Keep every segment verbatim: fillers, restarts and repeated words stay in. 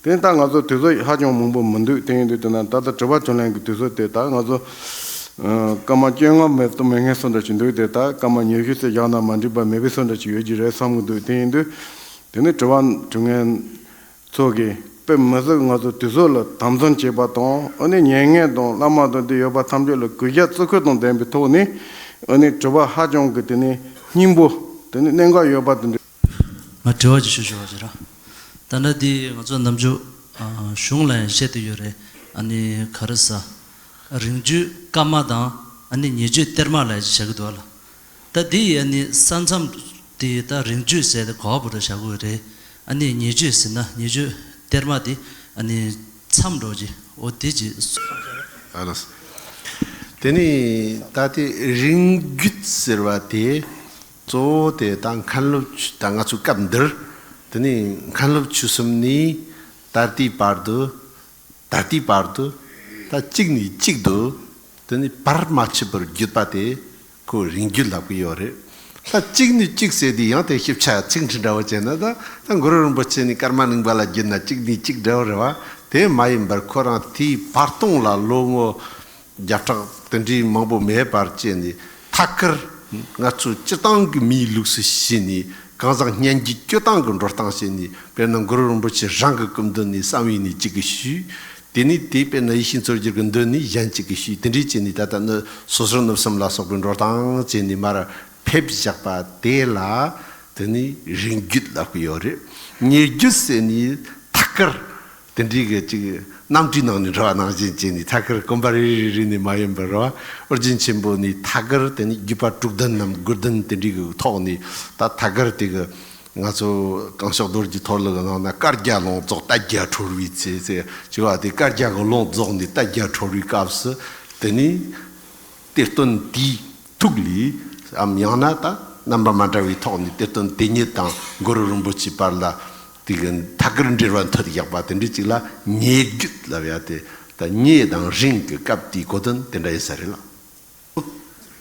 དེ་ནས་ད་ང་ཚོ་དུས་ཚོད་ཧ་ཅང་མང་པོ་མི་འདུག་དེ་ཡིན་དུས་དེ་ན་ད་ལྟ་དྲི་བ་དྲིས་ལན་གྱི་དུས་ཚོད་དེ་ད་ང་ཚོ་ཨ་སྐར་མ་བཅོ་ལྔ་མེད་དུ་མེད་མཁན་སུ་འདྲ་ཞིག་འདུག་དེ་ད་སྐར་མ་ཉི་ཤུ་ཙམ་བཞག་ན་མ་འགྲིག་པ་མེད་པའི་སུ་འདྲ་ཞིག་ཡོད་ཀྱི་རེད་བསམ་གྱི་འདུག་དེ་ཡིན་དུས་དེ་ནས་དྲི་བ་དྲི་མཁན་ཚོ་གིས་དཔེ་མི་སྲིད་ང་ཚོ་དུས་ཚོད་ལ་དམ་འཛིན་བྱེད་པ་དང་ཨ་ནི་ཉན་མཁན་དང་བླ་མ་དང་དེ་ཡོད་པ་ཐམས་ཅད་ལ་གུས་ཞབས་བརྩི་བཀུར་དང་ལྡན་པའི་ཐོག་ནས་ཨ་ནི་དྲི་བ་ཧ་ཅང་གི་དེ་ནས་སྙིང་པོ་དེ་ནས་གནད་འགག་ཡོད་པ་དེ་འདྲ། ང་དྲི་བ་ཅིག་ཞུ་ཞུ་བ་ཅིག་ར། ད་ལྟ་འདི་ང་ཚོ་ནམ་རྒྱུན་ཨ་གཞུང་ལ་ཡང་བཤད་དུ་ཡོད་རེད། ཨ་ནི་ག་རེ་ཟ། རིང་བརྒྱུད་བཀའ་མ་དང་ཨ་ནི་ཉེ་བརྒྱུད་གཏེར་མ་ལ་ཡང་བྱ་གི་འདུག་ལ། ད་འདི་ཡི་ཨ་ནི་ས་མཚམས་དེ་ད་རིང་བརྒྱུད་ཟེར་ཏེ་གོ་བ་བུ་ར་བྱ་དགོས་རེད། ཨ་ནི་ཉེ་བརྒྱུད་ཟེར་ན་ཉེ་བརྒྱུད་གཏེར་མ་དེ་ཨ་ནི་མཚམས་འགྲོ་གི་འོ་དེ་ཅིག་ཨ་ལགས། དེ་ནི་ད་ལྟའི་རིང་བརྒྱུད་ཟེར་བ་དེ། གཙོ་བོ་དེ་ད་མཁན་སློབ་ཆོས་ད་ང་ཚོའི་སྐབས་འདིར་དེ་ནི་མཁན་སློབ་ཆོས་གསུམ་ནི་ད་ལྟའི་བར་དུ་ད་ལྟའི་བར་དུ་ད་གཅིག་ནས་གཅིག་ཏུ་དེ་ནི་བར་མ་ཆད་པར་བརྒྱུད་པ་དེ་ཁོ་རིང་བརྒྱུད་ལབ་ཀྱི་ཡོད་རེད། ད་གཅིག་ནས་གཅིག་ཟེར་དུས་ཡང་དེ་ཞིབ་ཆ་ཚིག་འབྲི་འདྲ་བོ་བྱས་ན་ད་ད་གུ་རུ་རིན་པོ་ཆེ་ནི་ཀརྨ་གླིང་པ་ལ་བརྒྱུད་ན་གཅིག་ནས་གཅིག་འདྲ་བོ་རེད་བ། དེ་མ་ཡིན་པར་ཁོ་རང་དེའི་བར་སྟོང་ལ་ལོ་ངོ་བརྒྱ་ཕྲག་དེ་འདྲའི་མང་པོ་མེད་པར་བྱས་ནས་ཐད་ཀར་ང་ཚོ་སྤྱིར་བཏང་གི་མིའི་ལུགས་སུ་བྱས་ནས་གང་ཟག་སྙན་བརྒྱུད་སྤྱིར་བཏང་གི་འགྲོ་སྟངས་བྱས་ནས་དཔེར་ན་གུ་རུ་རིན་པོ་ཆེ་རང་གི་སྐུ་མདུན་ནས་གསང་བའི་ནས་གཅིག་གིས་ཞུས། དེ་ནས་དེ་དཔེར་ན་ཡེ་ཤེས་མཚོ་རྒྱལ་གྱི་མདུན་ནས་གཞན་གཅིག་གིས་ཞུས། དེ་འདྲའི་བྱས་ནས་ད་ལྟ་ནི་སོ་སོར་གནུབས་གསུམ་ལ་སོགས་པའི་འགྲོ་སྟངས་བྱས་ནས་མར་ཕེབས་བཞག་པ་དེ་ལ་དེ་ནི་རིང་བརྒྱུད་ལབ་ཀྱི་ཡོད་རེད། ཉེ་བརྒྱུད་ཟེར་ནས་ཐད་ཀར། དེ་འདྲའི་གི་ཅིག་གནམ་གྲུའི་ནང་ནས་འགྲོ་བ་ནང་བཞིན་བྱས་ནས་ཐད་ཀར་གོམ་པ་རེ་རེ་རེ་ནས་མ་ཡིན་པར་རོ། ཨོ་རྒྱན་ཆེན་པོ་ནས་ཐད་ཀར་དེ་ནས་བརྒྱུད་པ་དྲུག་ལྡན་ནམ་དགུ་ལྡན་དེ་འདྲའི་གི་ཐོག་ནས་ད་ཐད་ཀར་དེ་གི་ང་ཚོ་གང་ཤོག་རྡོ་རྗེ་ཐོར་ལུགས་ནང་ན་བཀའ་རྒྱ་ལུང་རྫོགས་བརྡ་རྒྱ་གྲོལ་བའི་ཚེ་ཟེར་ཅིག་བ་དེ་བཀའ་རྒྱ་གི་ལུང་རྫོགས་ནས་བརྡ་རྒྱ་གྲོལ་བའི་སྐབས་སུ་དེ་ནས། གཏེར་སྟོན་དེའི་ཐུགས་ལས་འམ་ཡང་ན་ད་རྣམ་པ་མ་འདྲ་བའི་ཐོག་ནས་གཏེར་སྟོན་དེ་ཉིད་དང་གུ་རུ་རིན་པོ་ཆེའི་བར་ལ་དེ་གི་ཐད་ཀར་འབྲེལ་བ་མཐུད་ཡག་པ་དེ་འདྲའི་ཅིག་ལ་ཉེ་བརྒྱུད་ལབ་ཡ་དེ་ད་ཉེ་དང་རིང་གི་སྐབས་དེའི་གོ་དོན་དེ་འདྲ་ཡིན་ས་རེད་ལ།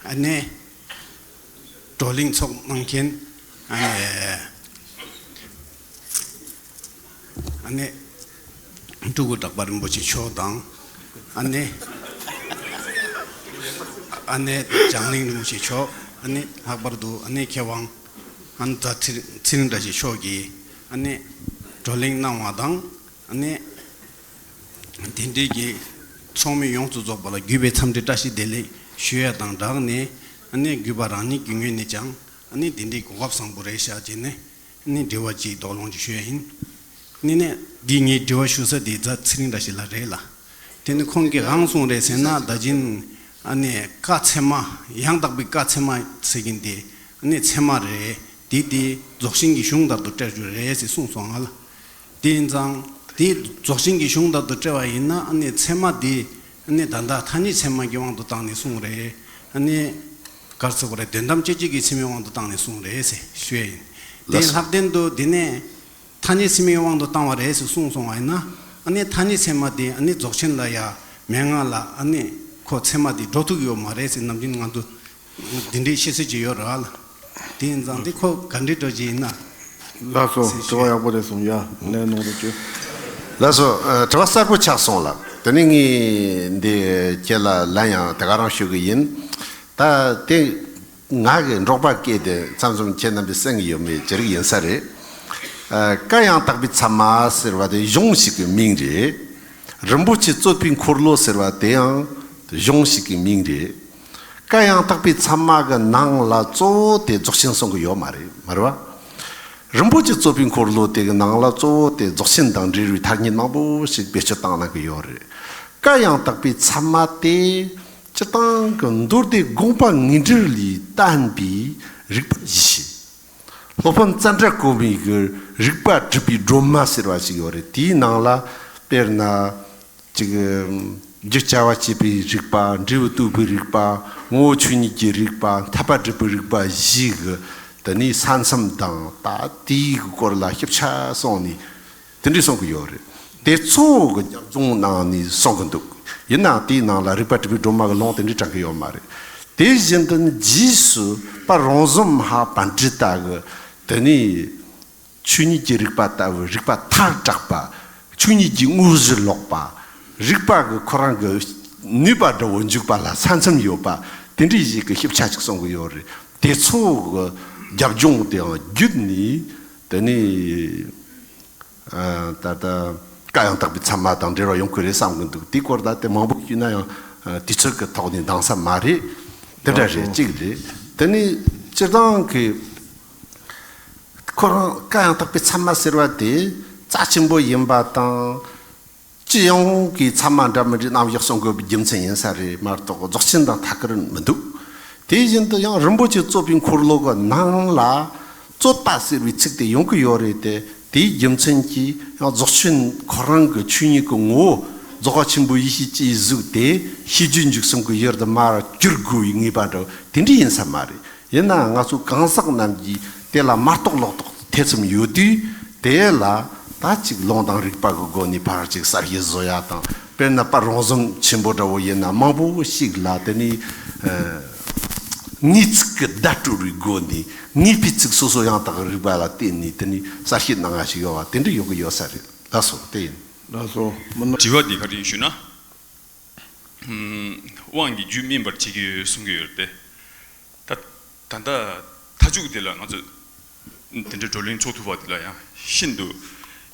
ཨ་ནེ། བགྲོ་གླེང་ཚོགས་གནང་མཁན། ཨ་ནེ། ཨ་ནེ། སྤྲུལ་སྐུ་གྲགས་པ་རིན་པོ་ཆེ་མཆོག་དང་། ཨ་ནེ། ཨ་ནེ་བྱང་གླིང་རིན་པོ་ཆེ་མཆོག་ཨ་ནེ་ལྷག་པར་དུ་ཨ་ནེ་མཁས་དབང་། ཨ་ནེ་རྫ་ཚེ་ཚེ་རིང་བཀྲ་ཤིས་མཆོག་གིས་ཨ་ནེ་བགྲོ་གླེང་གནང་བ་དང་། ཨ་ནེ། དེ་འདྲའི་གི་ཚོགས་མི་ཡོངས་སུ་རྫོགས་པ་ལ་གུས་པའི་འཚམས་འདྲི་བཀྲ་ཤིས་བདེ་ལེགས་ཞུ་ཡ་དང་སྦྲགས་ནས། ཨ་ནེ་གུས་པ་རང་ཉིད་ཀྱི་ངོས་ནས་ཀྱང་ཨ་ནེ་དེ་འདྲའི་གོ་སྐབས་བཟང་པོ་རེད་ཤག་བྱས་ནས། ནི་འབྲེལ་བ་གཅིག་དོགས་སློང་ཅིག་ཞུ་ཡ་ཡིན། ནི་ནས་འདི་ངས་དྲི་བ་ཞུ་ས་དེ་རྫ་ཚེ་རིང་བཀྲ་ཤིས་ལགས་རེད་ལ། དེ་ནི་ཁོང་གིས་གང་གསུངས་རེད་ཟེར་ན་ད་གིན་ཨ་ནི་བཀའ་ཚད་མ་ཡང་དག་པའི་བཀའ་ཚད་མ་ཟེར་གིན་དེ་ཨ་ནི་ཚད་མ་རེད། དེ་དེ་རྫོགས་ཆེན་གྱི་གཞུང་ལྟར་དུ་བཀྲལ་རྒྱུ་རེད་ཟེར་གསུངས་སོང་ང་ལ། དེ་ཡིན་ཙང་དེ་རྫོགས་ཆེན་གྱི་གཞུང་ལྟར་དུ་བཀྲལ་བ་ཡིན་ན་ཨ་ནི་ཚད་མ་དེ་ཨ་ནི་ད་ལྟ་ཐ་སྙད་ཚད་མ་གི་དབང་དུ་བཏང་ནས་གསུངས་རེད། ཨ་ནི་གར་ཚོགས་རེད་དོན་དམ་དཔྱོད་བྱེད་ཀྱི་ཚད་མའི་དབང་དུ་བཏང་ནས་གསུངས་རེད་ཟེར་ཞུ་ཡ་ཡིན། དེ་ལྷག་དོན་དུ་དེ་ནས། ཐ་སྙད་ཚད་མའི་དབང་དུ་བཏང་བ་རེད་ཟེར་གསུངས་སོང་བ་ཡིན་ན། ཨ་ནི་ཐ་སྙད་ཚད་མ་དེ་ཨ་ནི་རྫོགས་ཆེན་ལ་ཡ་མན་ངག་ལ་ཨ་ནི་ཁོ་ཚད་མ་དེ་འགྲོ་ཐུབ་ཡོད་མ་རེད་ཟེར་ནམ་རྒྱུན་ང་ཚོ་འདི་འདྲའི་བཤད་སྲོལ་ཅིག་ཡོད་རེད་ལ། དེ་ཡིན་ཙང་དེ་ཁོ་ག་འདྲའི་འགྲོ་ཅིག་ཡིན་ན། ལགས་སོ་ཟེར་དྲི་བ་ཡག་པོ་རེད་སོང་ཡ་ལན་གནང་རོགས་བྱོས། ལགས་སོ། ཨ་དྲི་བ་གསལ་པོ་ཆགས་སོང་ལ། དེ་ནི་ངས་འདི་ཁྱེད་ལ་ལན་ཡང་དེ་ག་རང་ཞུ་གི་ཡིན། ད་དེ། ང་གི་འབྲོག་པ་སྐད་དེ་མཚམས་མཚམས་ཁྱེད་རྣམ་པས་གསན་གྱི་ཡོད་མེད་ཅི་རིགས་ཡིན་ས་རེད། ཨ། བཀའ་ཡང་དག་པའི་ཚད་མ་ཟེར་བ་དེ་གཞུང་ཞིག་གི་མིང་རེད། རིན་པོ་ཆེ་རྩོད་པའི་འཁོར་ལོ་ཟེར་བ་དེ་ཡང་གཞུང་ཞིག་གི་མིང་རེད། བཀའ་ཡང་དག་པའི་ཚད་མ་གི་ནང་ལ་གཙོ་བོ་དེ་རྫོགས་ཆེན་གསུང་གི་ཡོད་མ་རེད། མ་རེད་བ། རིན་པོ་ཆེ་རྩོད་པའི་འཁོར་ལོ་དེ་གི་ནང་ལ་གཙོ་བོ་དེ་རྫོགས་ཆེན་དང་འབྲེལ་བའི་ཐ་སྙད་མང་པོ་ཞིག་བེད་སྤྱོད་བཏང་གནང་གི་ཡོད་རེད། བཀའ་ཡང་དག་པའི་ཚད་མ་དེ། སྤྱིར་བཏང་གི་མདོ་སྡེ་དགོངས་པ་ངེས་འགྲེལ་ལས་བསྟན་པའི་རིགས་པ་བཞི། སློབ་དཔོན་ཙནྡྲ་གོ་མི་གི་རིགས་པ་གྲུབ་པའི་སྒྲོན་མ་ཟེར་བ་ཞིག་ཡོད་རེད། དེའི་ནང་ལ་དཔེར་ན། ཅིག་རྒྱུ་བྱ་བ་བྱེད་པའི་རིགས་པ། འབྲས་བུ་ལྟོས་པའི་རིགས་པ། ངོ་བོ་ཆོས་ཉིད་ཀྱི་རིགས་པ། ཐར་པ་སྒྲུབ་པའི་རིགས་པ་བཞི་གི་དེ་ནས་ས་མཚམས་དང་ད་དེའི་སྐོར་ལ་ཞིབ་ཆ་གསུངས་ནས། དེ་འདྲའི་གསུང་གི་ཡོད་རེད། དེ་ཚོ་གི་རྒྱབ་ལྗོངས་ནང་ནས་གསུང་གི་འདུག་ཡིན་ནའང་དེའི་ནང་ལ་རིགས་པ་གྲུབ་པའི་སྒྲོན་མ་གི་ལུང་དེ་འདྲའི་དྲངས་གི་ཡོད་མ་རེད། དེ་བཞིན་དུ་ནི་རྗེས་སུ་པ་རོང་ཟོམ་ཧ་པཎྜི་ཏ་གི་དེ་ནས་ཆོས་ཉིད་ཀྱི་རིགས་པ་ལྟ་བུའི་རིགས་པ་ཐལ་དྲགས་པ། ཆོས་ཉིད་ཀྱི་དངོས་གཞི་ལོག་པ། རིག་པ་གི་ཁོ་རང་གི་ནུས་པ་འདྲ་བོ་འཇུག་པ་ལ་ས་མཚམས་ཡོད་པ། དེ་འདྲའི་ཞིག་གི་ཞིབ་ཆ་ཅིག་གསུང་གི་ཡོད་རེད། དེ་ཚོ་གི་རྒྱབ་ལྗོངས་དེའང་བརྒྱུད་ནས། དེ་ནས་ཨ་ད་ལྟ་བཀའ་ཡང་དག་པའི་ཚད་མ་དང་འབྲེལ་བ་ཡོང་གི་རེད་བསམ་གི་འདུག་དེའི་སྐོར་ད་དེ་མང་པོ་ཞུས་ན་ཡང་ཨ་དུས་ཚོད་ཀྱི་ཐོག་ནས་འདང་ས་མ་རེད། དེ་འདྲ་རེད། གཅིག་རེད། དེ་ནས་སྤྱིར་བཏང་གི་ཁོ་རང་བཀའ་ཡང་དག་པའི་ཚད་མ་ཟེར་བ་དེ་རྩ་ཆེན་པོ་ཡིན་པ་དང་། སྤྱི་ཡོངས་ཀྱི་ཚད་མ་འདྲ་མི་འདྲའི་རྣམ་གཞག་གསུང་དགོས་པའི་རྒྱུ་མཚན་ཡིན་ས་རེད་མ་གཏོགས། རྫོགས་ཆེན་དང་ཐད་ཀར་མི་འདུག་དེ་བཞིན་དུ་ཡང་རིན་པོ་ཆེ་གཙོས་པའི་འཁོར་ལོ་གི་ནང་ལ་རྩོད་པ་ཟེར་བའི་ཚིག་དེ་ཡོང་གི་ཡོད་རེད་དེ། དེའི་རྒྱུ་མཚན་གྱིས་ཡང་རྫོགས་ཆེན་ཁོ་རང་གི་ཆོས་ཉིད་ཀྱི་ངོ་བོ་རྫོགས་པ་ཆེན་པོའི་ཡེ་ཤེས་ཀྱིས་གཟིགས་ཏེ། ཤེས་རྒྱུད་འཇུག་གསུམ་གྱི་ཡུལ་དུ་མར་གྱུར་དགོས་པའི་ངེས་པ་འདྲ་བོ་དེ་འདྲ་ཡིན་ས་མ་རེད། ཡིན་ནའང་ང་ཚོ་གང་ཟག་རྣམས་ཀྱིས་དེ་ལ་མ་རྟོགས་ལོག་རྟོག་ཐེ་ཚོམ་ཡོད་དུས། དེ་ལ་ད་ཅིག་ལུང་དང་རིགས་པ་གི་སྒོ་ནས་ཕར་ཅིག་གསལ་བཤད་བཟོ་ཡ་དང་། དཔེར་ན་དཔལ་རོང་ཟོམ་ཆེན་པོ་འདྲ་བོ་ཡིན་ན་མང་པོ་ཞིག་ལ་དེ་ནས་ཨ་ངེས་ཚིག་གི་བརྡ་སྤྲོད་པའི་སྒོ་ནས་ངེས་པའི་ཚིག་སོ་སོ་ཡང་དག་རིགས་པ་ལ་བརྟེན་ནས་དེ་ནས་གསལ་བཤད་གནང་ཡ་ཞིག་ཡོད་པ་དེ་འདྲ་ཡོང་གི་ཡོད་ས་རེད། ལགས་སོ། དེ་ཡིན། ལགས་སོ། མི་ནོར། དྲི་བ་འདི་ག་རེ་ཡིན་ཞུ་ན། ཨམ། དབང་གིས་རྒྱུད་སྨིན་པར་བྱེད་ཀྱི་ཡོད་གསུང་གི་ཡོད་རེད་དེ། ད་ད་ལྟ་མཐའ་མཇུག་དེ་ལ་ང་ཚོ་དེ་འདྲའི་བགྲོ་གླེང་ཚོགས་ཐུབ་པ་དེ་ལ་ཡང་ཤིན་ཏུ་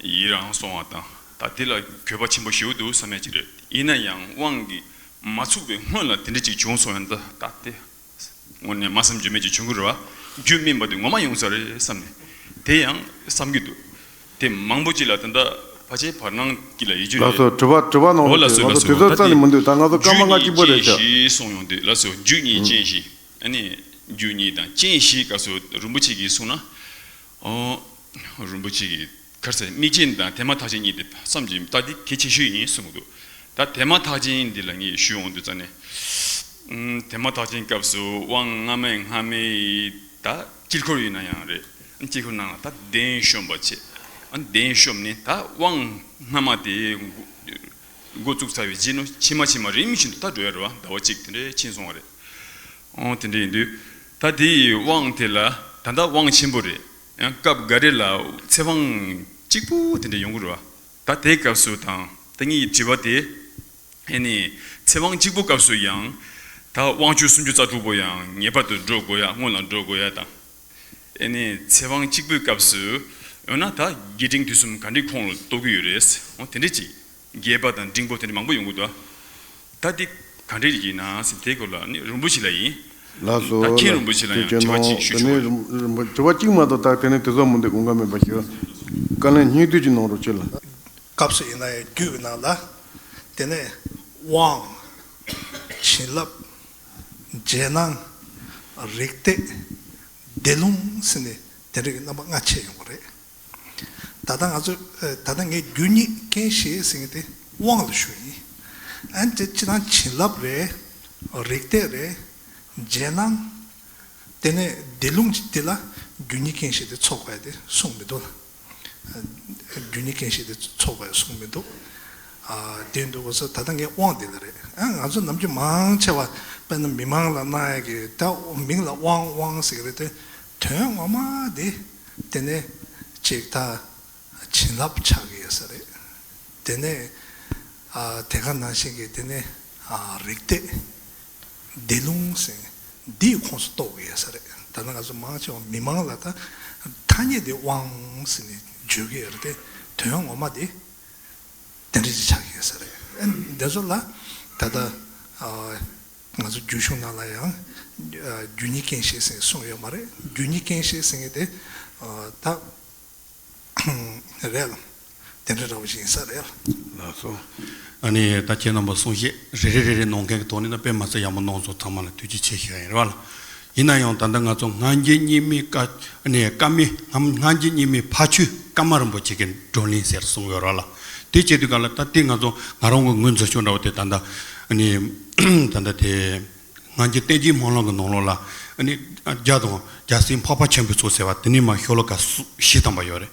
ཡི་རང་སོང་བ་དང་། ད་དེ་ལ་དགོས་པ་ཆེན་པོ་ཞེ་པོ་འདུག་བསམ་ཡ་ཅིག་རེད། ཡིན་ན་ཡང་དབང་གིས་མ་ཚུགས་པའི་སྔོན་ལ་དེ་འདྲ་ཅིག་བྱུང་སོང་ཡང་ད་ད་དེ་དངོས་གནས་སྨྲ་བསམ་བརྗོད་མེད་ཅིག་བྱུང་གི་རེད་བ། རྒྱུད་སྨིན་པ་དེ་ངོ་མ་ཡོང་ས་རེད་བསམ་ནས་དེ་ཡང་བསམ་གྱི་འདུག་དེ་མང་པོ་ཅིག་ལ་ད་ལྟ་ཕལ་ཆེར་བར་སྣང་གི་ལ་ཡིད་ཆེས་ལགས་སོ། རེད། དྲི་བ་དྲི་བ་གནང་འོ་ལགས་སོ། ལགས་སོ། དེ་ཚོ་ད་རྩ་ནས་མི་འདུག་ད་ང་ཚོ་སྐར་མ་ལྔ་གཅིག་པོ་རེད་ཤག་རྒྱུད་གཉིས་རྐྱེན་བཞི་གསུངས་ཡོང་དུས། ལགས་སོ། རྒྱུད་གཉིས་རྐྱེན་བཞི། ཨ་ནི་རྒྱུད་གཉིས་དང་རྐྱེན་བཞི་སྐབས་སུ་རིན་པོ་ཆེ་གིས་གསུངས་ན། ཨོ། རིན་པོ་ཆེ་གིས་ག་རེ་ཟེར། དམིགས་རྐྱེན་དང་དེ་མ་ཐག་རྐྱེན་གཉིས་དེ་བསམ་གྱིས་ད་འདི་གལ་ཆེ་ཤོས་ཡིན་གསུངས་འདུག་ད་དེ་མ་ཐག་རྐྱེན་འདི་ལ་ངས་ཞུ་འོང་དུས་ཙ་ནས། ཨུམ། དེ་མ་ཐག་རྐྱེན་སྐབས་སུ་དབང་སྔ་མའི་སྔ་མའི་ད་དཀྱིལ་འཁོར་ཡིན་ན་ཡང་རེད། དཀྱིལ་འཁོར་ནང་ལ་ད་གདན་ཤོམ་པ་བྱས། ཨ། གདན་ཤོམ་ནས་ད་དབང་སྔ་མ་དེ་འགོ་འགོ་བཙུགས་ཚར་བའི་རྗེས་ནས་ཕྱི་མ་ཕྱི་མ་རིམ་བཞིན་དུ་ད་འགྲོ་ཡ་རེད་བ། ཟླ་བ་གཅིག་དེ་འདྲའི་ཕྱིན་སོང་བ་རེད། ཨོ། དེ་འདྲ་ཡིན་དུས་ད་དེའི་དབང་དེ་ལ་ད་ལྟ་དབང་ཆེན་པོ་རེད། ཡང་སྐབས་འགའ་རེ་ལ་ཚེ་དབང་གཅིག་པུ་དེ་འདྲ་ཡོང་གི་རེད་བ། ད་དེའི་སྐབས་སུ་དང་ད་ངའི་དྲི་བ་དེ། ཨེ་ནི་ཚེ་དབང་གཅིག་པུ་སྐབས་སུ་ཡང་ད་དབང་ཆོས་སུམ་ཅུ་རྩ་དྲུག་པོ་ཡང་ངེས་པར་དུ་འགྲོ་དགོས་ཡ། སྔོན་ལ་འགྲོ་དགོས་ཡ་དང་། ཨེ་ནི་ཚེ་དབང་གཅིག་པུའི་སྐབས་སུ་ཡང་ན་ད་རྒྱས་འབྲིང་བསྡུས་གསུམ་ག་འདྲའི་ཁོངས་ལ་གཏོགས་ཀྱི་ཡོད་རེད། འོ། དེ་འདྲ་ཅིག་རྒྱས་པ་དང་འབྲིང་པོ་དེ་འདྲ་མང་པོ་ཡོང་གི་འདུག་ད་འདི་ག་འདྲ་ཡིན་ན་ཟེར་དེའི་སྐོར་ལ་ནི་རིན་པོ་ཆེ་ལ་ཡིན། ལགས་སོ། ད་མཁན་རིན་པོ་ཆེ་ལ་ཡང་དྲི་བ་གཅིག་ཞུ་ཆོག་ག་དེ་ནས་རིན་རིན་པོ་དྲི་བ་གཅིག་མ་གཏོགས་ད་དེ་ནས་དེ་ཚོ་མི་འདུག་དགོངས་པ་མེད་པ་ཞུ། བཀའ་ལན་སྙིང་བསྡུས་ཅིག་གནང་རོགས་བྱེད་ལ། སྐབས་སུ་ཡིན་ན་ཡང་རྒྱུད་ཀྱི་ནང་ལ་དེ་ནས་དབང་། བྱིན་རླབས། རྗེས་གནང་། རིག་གཏད། བཟླས་ལུང་ཟེར་ནས་དེ་འདྲ་གི་རྣམ་པ་ལྔ་ཕྱེ་ཡོང་གི་རེད། ད་ལྟ་ང་ཚོ་ད་ལྟ་ངས་རྒྱུད་གཉིས་རྐྱེན་བཞི་ཟེར་མཁན་དེ་དབང་ལ་ཞུ་ཡིན། ཨ་ནི་དེ་སྤྱིར་བཏང་བྱིན་རླབས་རེད། རིག་གཏད་རེད། རྗེས་གནང་། དེ་ནས་བཟླས་ལུང་གི་དེ་ལ་རྒྱུད་གཉིས་རྐྱེན་བཞི་དེ་ཚོགས་པ་དེ་གསུངས་མི་འདུག་ལ། རྒྱུད་གཉིས་རྐྱེན་བཞི་དེ་ཚོགས་པ་གསུངས་མི་འདུག་ཨ། དེ་འདུག་གོ་སོ། ད་ལྟ་ངས་དབང་དེ་ལ་རེད། ཨ། ང་ཚོ་ནམ་རྒྱུན་མང་ཆེ་བ་དཔེར་ན་མི་མང་ལ་གནང་ཡ་གི་ད་མིང་ལ་དབང་དབང་ཟེར་གི་རེད་དེ། དོན་ངོ་མ་དེ་དེ་ནས་ཅིག་ད་བྱིན་རླབས་ཆགས་ཀྱི་ཡོད་ས་རེད། དེ་ནས་ཨ། དེ་ག་ནང་བཞིན་གྱི་དེ་ནས་ཨ། རིག་གཏད། བཟླས་ལུང་ཟེར་འདིའི་ཁོངས་སུ་གཏོགས་ཀྱི་ཡོད་ས་རེད། ད་ནི་ང་ཚོ་མང་ཆེ་བ་མི་མང་ལ་ད་ཐ་སྙད་དེ་དབང་ཟེར་ནས་བརྗོད་ཀྱི་ཡོད་རེད་དེ། དོན་ངོ་མ་དེ་དེ་འདྲ་ཅིག་ཆགས་ཀྱི་ཡོད་ས་རེད། ཨ། འདི་ཚོ་ལ་ད་ལྟ་ཨ། ང་ཚོ་རྒྱུད་གཞུང་ནང་ལ་ཡང་ཨ། རྒྱུད་གཉིས་རྐྱེན་བཞི་ཟེར་གསུངས་ཡོད་མ་རེད། རྒྱུད་གཉིས་རྐྱེན་བཞི་ཟེར་མཁན་དེ་ཨ། ད། རེད་ལ། དེ་འདྲ་འདྲ་བོ་ཞིག་ཡིན་ས་རེད་ལ། ལགས་སོ། ཨ་ནི་ད་ཁྱེད་རྣམ་པ་གསུང་བཤད་རེ་རེ་རེ་རེ་གནང་མཁན་གྱི་ཐོག་ནས་ད་དཔེ་མ་ཚད་ཡག་མོ་གནང་སོང་། ཚང་མ་ལ་ཐུགས་རྗེ་ཆེ་ཞུ་ཡ་ཡིན་རེད་བ་ལ། ཡིན་ན་ཡང་ད་ལྟ་ང་ཚོ་སྔ་འགྱུར་རྙིང་མའི་བཀའ་ཨ་ནི་བཀའ་མའི་སྔ་སྔ་འགྱུར་རྙིང་མའི་ཕ་ཆོས་བཀའ་མ་རིན་པོ་ཆེ་གི་བགྲོ་གླེང་ཟེར་གསུངས་ཡོད་རེད་བ་ལ། དེ་བྱེད་དུས་ག་ལ་ད་དེ་ང་ཚོ་ང་རང་གི་ངོས་འཛིན་ཕྱོགས་འདྲ་བོ་དེ་ད་ལྟ་ཨ་ནི་ད་ལྟ་དེ། སྔ་འགྱུར་བསྟན་བཅོས་སྨོན་ལམ་གྱི་ནང་ལོགས་ལ་ཨ་ནི་རྒྱ་དང་རྒྱལ་སྲས་འཕགས་པ་ཆེན་པོའི་ཚོགས་ཟེར་བ་དེ་ནས་མར་ཤོ་ལོ་ཀ་སུ་བཞི་ཐམ་པ་ཡོད་རེད།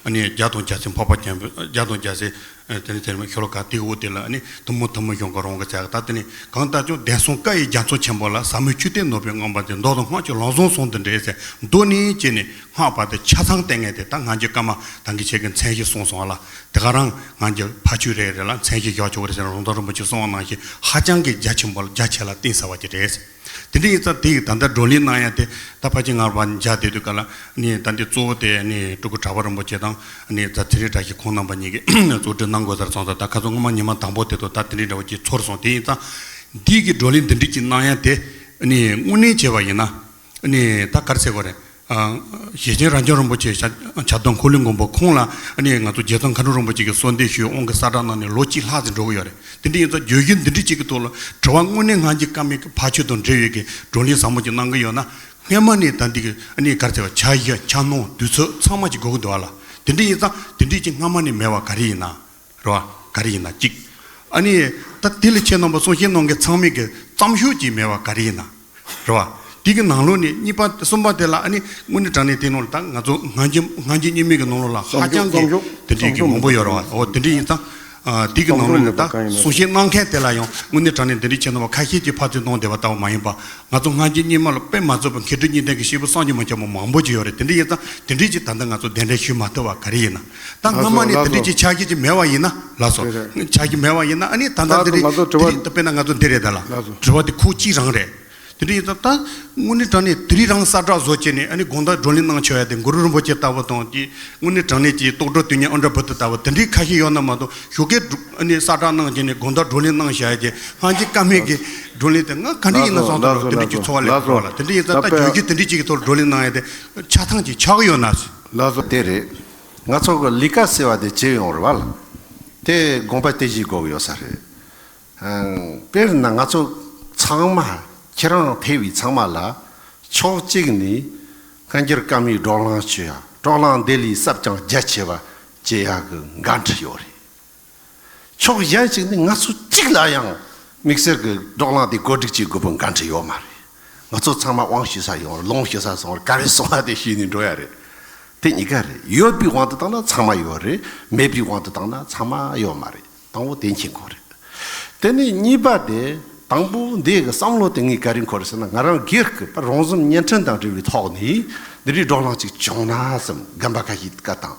ཨ་ནི་བརྒྱ་དང་བརྒྱ་སེ་འཕགས་པ་སྤྱན་རས་གཟིགས། བརྒྱ་དང་བརྒྱ་སེ་དེ་ནི་དེ་ནི་ཤོ་ལོ་ཀ་དེ་འོ་དེ་ལ་ཨ་ནི་དུ་མོ་དུ་མོ་གཞུང་གི་རང་གི་ཚད་ད་དེ་ནི་གང་ལྟར་ཀྱང་། དེང་སང་བཀའ་ཡི་རྒྱ་མཚོ་ཆེན་པོ་ལ། ཟབ་མོའི་ཆོས་གཏེར་ནོར་བུས་མངོན་པར་མཛེས། མདོ་དང་སྔགས་ཀྱི་ལམ་བཟང་གསུམ་དུ་འདྲེས་ཟེར། མདོ་ནས་བྱས་ནས་སྔགས་བར་དུ་ཆ་ཚང་བསྟན་མཁན་དེ། ད་སྔ་འགྱུར་བཀའ་མ་ད་གིན་ཁྱེད་ཀྱིས་མཚན་ཞིག་གསུངས་སོང་བ་ལ། དེ་ག་རང་སྔ་འགྱུར་ཕལ་ཆེར་རེ་རེ་ལ་མཚན་ཞིག་བཞག་ཆོག་གི་རེད་ཟེར་ན། རོང་ཚོ་རིན་པོ་ཆེས་གསུངས་པ་ནང་བཞིན་ཧ་ཅང་གི་རྒྱ་ཆེན་པོ་ལ་རྒྱ་ཆེ་ལ་གཏིང་ཟབ་པ་ཅིག་རེད། དེ་འདྲ་ཡིན་ཙང་དེ་ཡི་ད་ལྟ་བགྲོ་གླེང་གནང་ཡ་དེ། ད་ཕལ་ཆེར་ང་རང་མཇལ་བསྡད་དུས་སྐབས་ལ་ནི་ད་འདི་གཙོ་བོ་དེ་ནི་སྤྲུལ་སྐུ་གྲགས་པ་རིན་པོ་ཆེ་དང་ནི་ད་ཚེ་རིང་བཀྲ་ཤིས་ཁོང་རྣམ་པ་གཉིས་ཀྱིས་གཙོ་སྒྲུབ་གནང་དགོས་ས་རེད་སོང་ཙང་། ད་ཁ་སང་སྔོན་མ་ཉི་མ་དང་པོ་དེ་ཐོག་ད་དེ་འདྲའི་འདྲ་བོ་ཅིག་ཚོར་སོང་། དེ་ཡིན་ཙང་འདི་གི་བགྲོ་གླེང་འདི་འདྲ་ཅིག་གནང་ཡ་དེ་ནི་དངོས་གནས་བྱས་པ་ཡིན་ན་ནི་ད་ག་རེ་ཟེར་དགོས་རེད། ཨ། ཞེ་ཆེན་རབ་འབྱམས་རིན་པོ་ཆེ་ཞབས་ཞབས་དྲུང་འཁོར་ལོའི་མགོན་པོ་ཁོང་ལ་ཨ་ནི་ང་ཚོ་རྗེ་བཙུན་མཁའ་འགྲོ་རིན་པོ་ཆེ་གིས་གསོལ་འདེབས་ཞུས། དབང་གི་གསལ་བསྒྲགས་གནང་ནས་ལོ་གཅིག་ལྷག་ཙམ་འགྲོ་གི་ཡོད་རེད། དེ་འདྲ་ཡིན་ཙང་བརྗོད་གཞི་འདི་འདྲ་ཅིག་གི་ཐོག་ལ་དྲི་བ་དངོས་གནས་སྔ་འགྱུར་བཀའ་མའི་གི་ཕ་ཆོས་དང་འབྲེལ་བའི་གི་བགྲོ་གླེང་ཟབ་མོ་ཅིག་གནང་གི་ཡོད་ན། སྔོན་མ་ནས་ད་འདི་གི་ཨ་ནི་ག་རེ་ཟེར་བ། འཆར་གཞི་འཆར་སྣང་དུས་ཚོད་ཚང་མ་ཅིག་དགོས་ཀྱི་འདུག་བ་ལ། དེ་འདྲ་ཡིན་ཙང་དེ་འདྲ་ཅིག་སྔ་མ་ནས་མེད་པ་ག་རེ་ཡིན་ན། རེད་བ། ག་རེ་ཡིན་ན་གཅིག་ཨ་ནི་ད་དེ་ལ་ཁྱེད་རྣམ་པ་གསུང་བཤད་གནང་མཁན་ཚང་མས་གི་བརྩམས་ཆོས་ཅིག་མེད་པ་ག་རེ་ཡིན་ན། རེད་བ། དེ་གི་ནང་ལོགས་ནས་གཉིས་པ་གསུམ་པ་དེ་ལ་ཨ་ནི་དངོས་གནས་དྲང་གནས་དེ་ནང་ལ་ད་ང་ཚོ་སྔ་འགྱུར་སྔ་འགྱུར་རྙིང་མའི་གི་ནང་ལོགས་ལ་ཧ་ཅང་གི་དེ་འདྲའི་གི་མང་པོ་ཡོད་རེད་བ། འོ་དེ་འདྲ་ཡིན་ཙང་། ཨ། དེ་གི་ནང་ལོགས་ནས་ད་གསུང་བཤད་གནང་མཁན་དེ་ལ་ཡང་དངོས་གནས་དྲང་གནས་འདི་འདྲའི་ཁྱེད་རྣམ་པ་ཁ་ཤས་ཀྱིས་ཕར་ཚུར་གནང་བསྡད་པ་ལྟ་བུ་མ་ཡིན་པ། ང་ཚོ་སྔ་འགྱུར་རྙིང་མ་ལ་དཔེ་མ་ཚོས་པ་མཁས་གྲུབ་གཉིས་ལྡན་གྱི་སྐྱེས་བུ་སངས་རྒྱས་མ་ཁྱབ་པ་མང་པོ་ཅིག་ཡོད་རེད། དེ་འདྲ་ཡིན་ཙང་དེ་འདྲ་ཅིག་ད་ལྟ་ང་ཚོ་གདན་འདྲེན་ཞུ་མ་ཐུབ་པ་ག་རེ་ཡིན་ན། ད་སྔ་མ་ནས་དེ་འདྲ་ཅིག་འཆར་གཞི་ཅིག་མེད་པ་ཡིན་ན། ལགས་སོ། འཆར་གཞི་མེད་པ་ཡིན་ན་ཨ་ནི་ད་ལྟ་འདི་རེད། ད་དཔེར་ན་ང་ཚོ་འདི་རེད། ད་ལ་དྲི་བ་དེ་ཁོ་གཅིག་རང་རེད། དེ་འདྲ་ཡིན་ཙང་ད་དངོས་གནས་དྲང་གནས་དེ་རིང་རང་གསལ་བསྒྲགས་བཟོ་བྱས་ནས་ཨ་ནི་དགོང་དག་བགྲོ་གླེང་གནང་ཆོག་ཡ་དེ་གུ་རུ་རིན་པོ་ཆེ་ལྟ་བུ་དང་དེ། དངོས་གནས་དྲང་གནས་ཀྱི་རྟོགས་གྲོལ་དུས་མཉམ་ཨ་འབྲ་བུ་དུ་ལྟ་བུ་དེ་འདྲའི་ཁ་ཤས་ཡོད་ན་མ་གཏོགས། ཞོགས་ཀས་ཨ་ནི་གསལ་བསྒྲགས་གནང་བྱས་ནས་དགོང་དག་བགྲོ་གླེང་གནང་བཞག་ཡ་དེ། སྔ་འགྱུར་བཀའ་མའི་གི་བགྲོ་གླེང་དེ་ང་ག་འདྲ་ཡིན་ན་བསམ་སོང་། དེ་འདྲ་ཅིག་ཚོར་བ་སླེབས་འགྲོ་བ་ལ། དེ་འདྲ་ཡིན་ཙང་ད་བརྗོད་གཞི་དེ་འདྲ་ཅིག་གི་ཐོག་བགྲོ་གླེང་གནང་ཡ་དེ་ཆ་ཚང་ཅིག་ཆགས་ཀྱི་ཡོད་ན། ལགས་སོ། དེ་རེད། ང་ཚོ་གི་ལས་ཀ་ཟེར་བ་དེ་བྱེད་ཡོང་རེད་བ་ལ། དེ་དགོངས་པ་དེ་བཞེས་དགོས་ཀྱི་ཡོད་ས་རེད། ཨང་། དཔེར་ན་ང་ཚོ་ཚང་མ། ཁྱེད་རང་ཐེ་བའི་ཚང་མ་ལ་ཕྱོགས་གཅིག་ནས་སྔ་འགྱུར་བཀའ་མའི་བགྲོ་གླེང་བྱེད་ཡ། བགྲོ་གླེང་དེ་ལས་ཟབ་ཅིང་རྒྱ་ཆེ་བ་བྱེད་ཡ་གི་འགན་འཁྲི་ཡོད་རེད། ཕྱོགས་གཞན་ཞིག་ནས་ང་ཚོ་གཅིག་ལ་ཡང་དམིགས་བསལ་གྱི་བགྲོ་གླེང་དེ་གོ་སྒྲིག་བྱེད་དགོས་པའི་འགན་འཁྲི་ཡོད་མ་རེད། ང་ཚོ་ཚང་མ་དབང་ཞུ་ས་ཡོང་རེད། ལུང་ཞུ་ས་སོང་རེད། ག་རེ་སོང་བ་དེ་ཞུས་ནས་འགྲོ་ཡ་རེད། དེ་གཉིས་ཀ་རེད། ཡོད་པའི་དབང་དུ་བཏང་ན་ཚང་མ་ཡོད་རེད། མེད་པའི་དབང་དུ་བཏང་ན་ཚང་མ་ཡོད་མ་རེད། དང་པོ་དེ་མཁྱེན་དགོས་རེད། དེ་ནས་གཉིས་པ་དེ། དང་པོ་འདི་གི་བསམ་བློ་དེ་ངས་ག་རེ་འཁོར་ཟེར་ན། ང་རང་སྒེར་གྱི་པར་རོང་ཟོམ་བརྙན་འཕྲིན་དང་འབྲེལ་བའི་ཐོག་ནས་འདི་འདྲའི་བགྲོ་གླེང་ཅིག་བྱུང་ན་བསམ། རྒན་པ་ཁ་ཤས་བཀའ་བཏང་།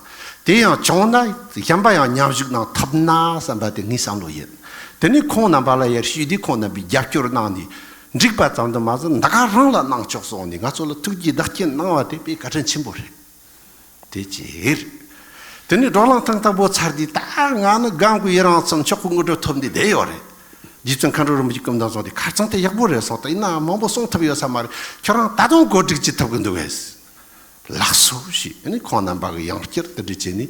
དེ་ཡང་བྱུང་ན་གཞན་པ་ཡང་མཉམ་ཞུགས་གནང་ཐུབ་ན་བསམ་པ་དེ་ངའི་བསམ་བློ་ཡིན། དེ་ནས་ཁོང་རྣམ་པ་ལ་ཡར་ཞུས་དུས་ཁོང་རྣམ་པས་རྒྱབ་སྐྱོར་གནང་ནས་འགྲིག་པ་ཙམ་དུ་མ་ཟད། འདི་ག་རང་ལ་གནང་ཆོག་གསུངས་ནས་ང་ཚོ་ལ་ཐུགས་རྗེ་བདག་རྐྱེན་གནང་བ་དེ་དཔེ་བཀའ་དྲིན་ཆེན་པོ་རེད། དེ་གཅིག་རེད། དེ་ནས་བགྲོ་གླེང་ཐེངས་དང་པོ་ཚར་དུས་ད་ང་ནི་སྒང་གི་ཡི་རང་ཚོ་མཆོག་གི་དངོས་གྲུབ་ཐོབ་འདི་བསྡད་ཡོད་རེད། རྗེ་བཙུན་མཁའ་འགྲོ་རིན་པོ་ཆེ་སྐུ་མདུན་སོང་དེ་ཁ་རྩང་དེ་ཡག་པོ་རེད་སོང་། ད་ཡིན་ནའང་མང་པོ་གསུང་ཐུབ་ཡོད་ས་མ་རེད། ཁྱོད་རང་ད་དུང་གོ་སྒྲིག་བྱེད་ཐུབ་གི་འདུག་གས། ལགས་སོ་ཞེས་ཨ་ནི་ཁོང་རྣམ་པ་གི་ཡང་བསྐྱར་དེ་འདྲ་བྱས་ནས་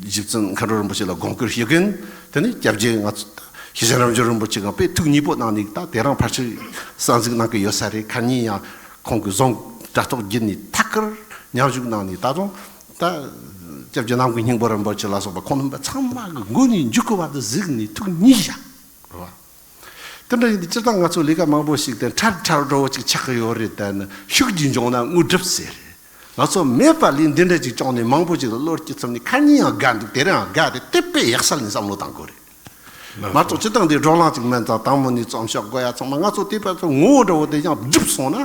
རྗེ་བཙུན་མཁའ་འགྲོ་རིན་པོ་ཆེ་ལ་དགོངས་སྐོར་ཞུ་གིན། དེ་ནས་སྐྱབས་རྗེ་ང་ཚོ་ཞེ་ཆེན་རབ་འབྱམས་རིན་པོ་ཆེ་གང་དཔེ་ཐུགས་མཉེས་པོ་གནང་ནས་ད་དེ་རིང་ཕལ་ཆེར་གསན་གཟིགས་གནང་གི་ཡོད་ས་རེད། ཁ་ཉིན་ཡང་ཁོང་གི་གཟུངས་དྲ་ཐོག་བརྒྱུད་ནས་ཐད་ཀར་མཉམ་ཞུགས་གནང་ནས། ད་དུང་ད་སྐྱབས་རྗེ་ནམ་མཁའི་སྙིང་པོ་རིན་པོ་ཆེ་ལ་སོགས་པ་ཁོང་རྣམ་པ་ཚང་མ་གི་མགོ་ནས་མཇུག་གི་བར་དུ་གཟིགས་ནས་ཐུགས་མཉེས་བཞག་རེད་བ། དེ་འདྲ་ཡིན་དུས་སྤྱིར་བཏང་ང་ཚོ་ལས་ཀ་མང་པོ་ཞིག་དེ་ཁྲལ་ཁྲལ་འདྲ་བོ་ཅིག་ཆགས་ཀྱི་ཡོད་རེད། ད་ནི་ཤུགས་ཀྱིས་འབྱུང་ན་དངོས་གྲུབ་ཟེར། ང་ཚོ་མེད་པ་ལས་འདི་འདྲ་ཅིག་བྱུང་ནས་མང་པོ་ཅིག་ལ་བློ་སྐྱེད་ཐུབ་ནས་ཁ་ཉིན་ཡང་དགའ་འདུག་དེ་རིང་ཡང་དགའ་དེ་དེ་དཔེ་ཡག་ས་ནས་བསམ་བློ་བཏང་དགོས་རེད། མ་གཏོགས་སྤྱིར་བཏང་འདི་བགྲོ་གླེང་ཅིག་མིན་ཙང་དང་པོ་ནས་རྩོམ་ཤོག་དགོས་ཡ་ཚང་མ་ང་ཚོ་དེ་བར་དུ་ངོ་བོ་འདྲ་བོ་དེ་ཡང་འགྲུབ་སོང་ན་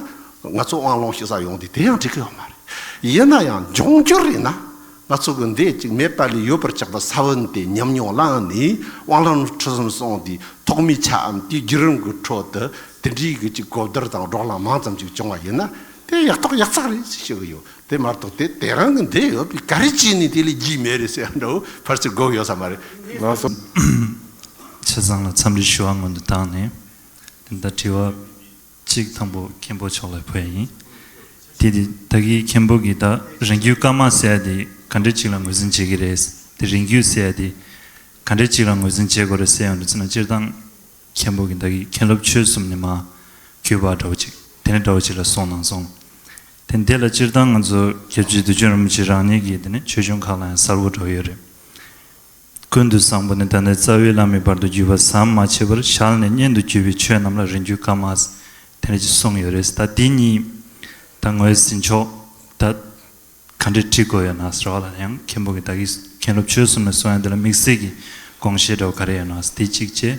ང་ཚོ་དབང་ལུང་ཞུ་ས་ཡོང་དུས་དེ་ཡང་འགྲིག་གི་ཡོད་མ་རེད། ཡིན་ན་ཡང་འབྱུང་འགྱུར་ཡིན་ན། ང་ཚོ་གི་འདི་ཅིག་མེད་པ་ལས་ཡོད་པར་ཆགས་པའི་ས་བོན་དེ་ཉམས་མྱོང་བླངས་ནས་དབང་ལུང་ཁྲིད་གསུམ་སོང་དུས་ཐོག་མའི་ཆའམ་དེའི་བརྒྱུད་རིམ་གྱི་ཁྲོད་དུ་དེ་འདྲའི་གི་ཅིག་གོ་བསྡུར་དང་བགྲོ་གླེང་མང་ཙམ་ཅིག་བྱུང་བ་ཡིན་ན་དེ་ཡག་ཐོག་ཡག་ཚགས་རེད་ཞེས་ཞུ་གི་ཡོད། དེ་མ་གཏོགས་དེ་དེ་རང་གི་འདི་ཡོད་པའི་ག་རེ་བྱས་ནས་དེ་ལས་རྒྱུས་མེད་རེད་ཟེར་ཡ་འདྲ་བོ་ཕར་ཚུར་དགོས་ཡོད་ས་མ་རེད། ལགས་སོ། ཆ་ཚང་ལ་འཚམས་འདྲི་ཞུ་བ་སྔོན་དུ་བཏང་ནས། དེ་ད་དྲི་བ། གཅིག་དང་པོ་མཁན་པོ་མཆོག་ལ་ཕུལ་ཡ་ཡིན། དེ་དེ་ད་གིན་མཁན་པོ་གིས་ད་རིང་བརྒྱུད་བཀའ་མ་ཟེར་ཡ་དེ་ག་འདྲ་ཅིག་ལ་ངོས་འཛིན་བྱེད་ཀྱི་རེད། དེ་རིང་བརྒྱུད་ཟེར་ཡ་དེ་ག་འདྲ་ཅིག་ལ་ངོས་འཛིན་བྱེད་དགོས་རེད་ཟེར་ཡོང་དུས་ཙམ་ན། སྤྱིར་བཏང་མཁན་པོ་གིས་ད་གིན་མཁན་སློབ་ཆོས་གསུམ་ནས་མར་བརྒྱུད་པ་འདྲ་བོ་ཅིག་དེ་འདྲ་འདྲ་བོ་ཅིག་ལ་གསུངས་གནང་སོང་། དེ་འདི་ལ་སྤྱིར་བཏང་ང་ཚོ་སྐྱབས་རྗེ་བདུད་འཇོམས་རིན་པོ་ཆེ་རང་ཉིད་ཀྱི་དེ་ནི་ཆོས་འབྱུང་ཁག་ལ་ཡང་གསལ་བོ་འདྲ་བོ་ཡོད་རེད། ཀུན་ཏུ་བཟང་པོ་ནས་ད་ནི་རྩ་བའི་བླ་མའི་བར་དུ་བརྒྱུད་པ་ཟམ་མ་ཆད་པར་ཞལ་ནས་སྙན་དུ་བརྒྱུད་པའི་ཆོས་རྣམས་ལ་རིང་བརྒྱུད་བཀའ་མ་དེ་འདྲ་ཅིག་གསུངས་ཡོད་རེད། ད་འདི་གཉིས་ད་ངོས་ཟིན་ཆོག་ད་ ག་འདྲས་བྲི་དགོས་ཡོད་ན་ཟེར་བ་ལ། ཡང་མཁན་པོ་གིས་ད་གིན་མཁན་སློབ་ཆོས་གསུམ་ནས་གསུང་ཡ་དེ་ལ་དམིགས་བསལ་གྱི་དགོངས་བཞེད་འདྲ་བོ་ག་རེ་ཡོད་ན་དེ་གཅིག་བྱས།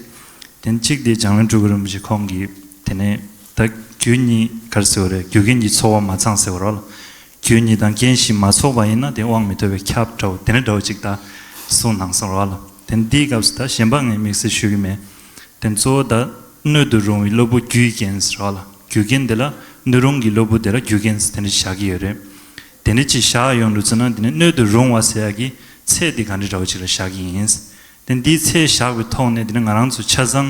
དེ་ནས་གཅིག་དེ་འཇམ་དབྱངས་སྤྲུལ་སྐུ་རིན་པོ་ཆེ་ཁོང་གིས་དེ་ནས་ད་རྒྱུ་གཉིས་ག་རེ་ཟེར་བ་རེད། རྒྱུ་རྐྱེན་གྱི་ཚོགས་པ་མ་ཚང་ཟེར་བ་རེད་བ་ལ། རྒྱུ་གཉིས་དང་རྐྱེན་བཞི་མ་ཚོགས་པ་ཡིན་ན་དེ་དབང་མི་ཐོབ་པས་ཁྱབ་འདྲ་བོ་དེ་འདྲ་འདྲ་བོ་ཅིག་ད་གསུངས་གནང་སོང་རེད་བ་ལ། དེ་ནས་འདིའི་སྐབས་སུ་ད་གཞན་པ་ངས་དམིགས་བསལ་ཞུ་གི་མེད། དེ་གཙོ་བོ་ད་སྣོད་དུ་རུང་བའི་སློབ་བུ་རྒྱུའི་རྐྱེན་ཟེར་བ་ལ། རྒྱུ་རྐྱེན་དེ་ལ་སྣོད་རུང་གི་སློབ་བུ་དེ་ལ་རྒྱུ་རྐྱེན་ཟེར་དེ་འདྲ་བཞག་གི་ཡོད་རེད། དེ་འདྲ་ཅིག་བཞག་ཡོང་དུས་ཙམ་ན་དེ་ནས་སྣོད་དུ་རུང་བ་ཟེར་ཡག་གི་ཚད་དེ་ག་འདྲ་འདྲ་བོ་ཅིག་ལ་བཞག་གི་ཡིན། དེ་འདིའི་ཚད་བཞག་པའི་ཐོག་ནས་དེ་ནས་ང་རང་ཚོ་ཆ་ཚང་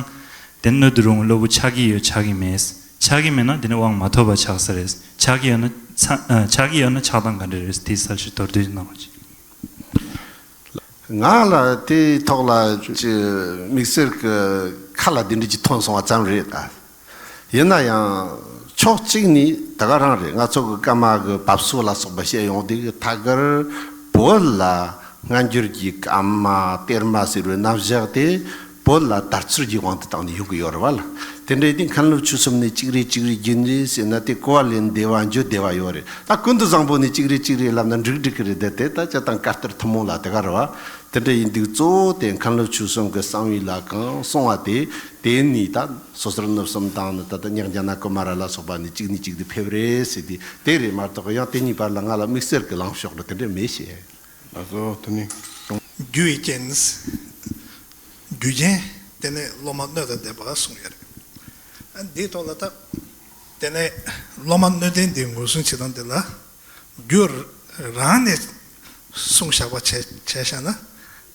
དེ་སྣོད་དུ་རུང་བའི་སློབ་བུ་ཆགས་ཀྱི་ཡོད་ཆགས་ཀྱི་མེད། ཆགས་ཀྱི་མེད་ན་དེ་ནས་དབང་མ་ཐོབ་པ་ཆགས་ས་རེད། ཆགས་ཀྱི་ཡོད་ན་ཆ་ཨ་ཆགས་ཀྱི་ཡོད་ན་ཆགས་སྟངས་ག་འདྲ་རེད། དེའི་གསལ་བཤད་མདོར་བསྡུས་གནང་རོགས་གྱིས། ང་ལ་དེའི་ཐོག་ལ་ཅི་དམིགས་བསལ་གྱི་ཁ་ལ་དེ་འདྲ་ཅིག་ཐོན་སོང་བ་ཙམ་རེད་ད། ཡིན་ན་ཡང་ཕྱོགས་གཅིག་ནས་ད་ག་རང་རེད། ང་ཚོ་གི་ཀརྨ་གི་བབས་སོ་ལ་སོགས་པ་བཤད་ཡོང་དུས་ཐད་ཀར་བོད་ལ་སྔ་འགྱུར་གྱི་ཀརྨ་གཏེར་མ་ཟེར་བའི་རྣམ་གཞག་དེ་བོད་ལ་དར་ཚུལ་གྱི་དབང་དུ་བཏང་ནས་ཡོང་གི་ཡོད་རེད་བ་ལ། དེ་འདྲ་ཡིན་དུས་མཁན་སློབ་ཆོས་གསུམ་ནས་གཅིག་རེད་གཅིག་རེད་རྒྱུ་འདི་ཟེར་ན་དེ་གོ་བ་ལེན་བདེ་བ་འཇུ་བདེ་བ་ཡོད་རེད། ད་ཀུན་ཏུ་བཟང་པོ་ནས་གཅིག་རེད་གཅིག་རེད་ལབ་ན་འགྲིག་འགྲིག་གི་རེད། དེ་དེ་ད་སྤྱིར་བཏང་བཀའ་གཏེར་ཐུན་མོང་ལ་དེ་ག་རེད་བ། དེ་འདྲ་ཡིན་དུས་གཙོ་བོ་དེ་མཁན་སློབ་ཆོས་གསུམ་གྱི་གསང་བའི་ལྷ་ཁང་གསུང་བ་དེ་དེ་ནས་ད་སོ་སོར་གནུབས་གསུམ་དང་ནི་ད་ལྟ་ཉག་ཉ་ན་ཀུ་མ་ར་ལ་སོགས་པ་ནས་གཅིག་ནས་གཅིག་ཏུ་ཕེབས་རེད་ཟེར་དུས་དེ་རེད་མ་གཏོགས་ཡང་དེ་གཉིས་བར་ལ་ང་ལ་དམིགས་བསལ་གྱི་ལངས་ཕྱོགས་ལ་དེ་འདྲ་མེད་ཞེས། ལགས་སོ། དེ་ནི་རྒྱུ་ཡི་རྐྱེན། རྒྱུ་རྐྱེན། དེ་ནས་སློབ་མ་སྣོད་དང་ལྡན་པ་གསུངས་ཡོད་རེད། ཨ་འདིའི་ཐོག་ལ་ད། དེ་ནས་སློབ་མ་སྣོད་ལྡན་འདི་ངོས་བཟུང་བྱེད་སྟངས་འདི་ལ། རྒྱུ་རང་ནས་གསུངས་བཞག་པ་བྱས་བྱས་བཞག་ན།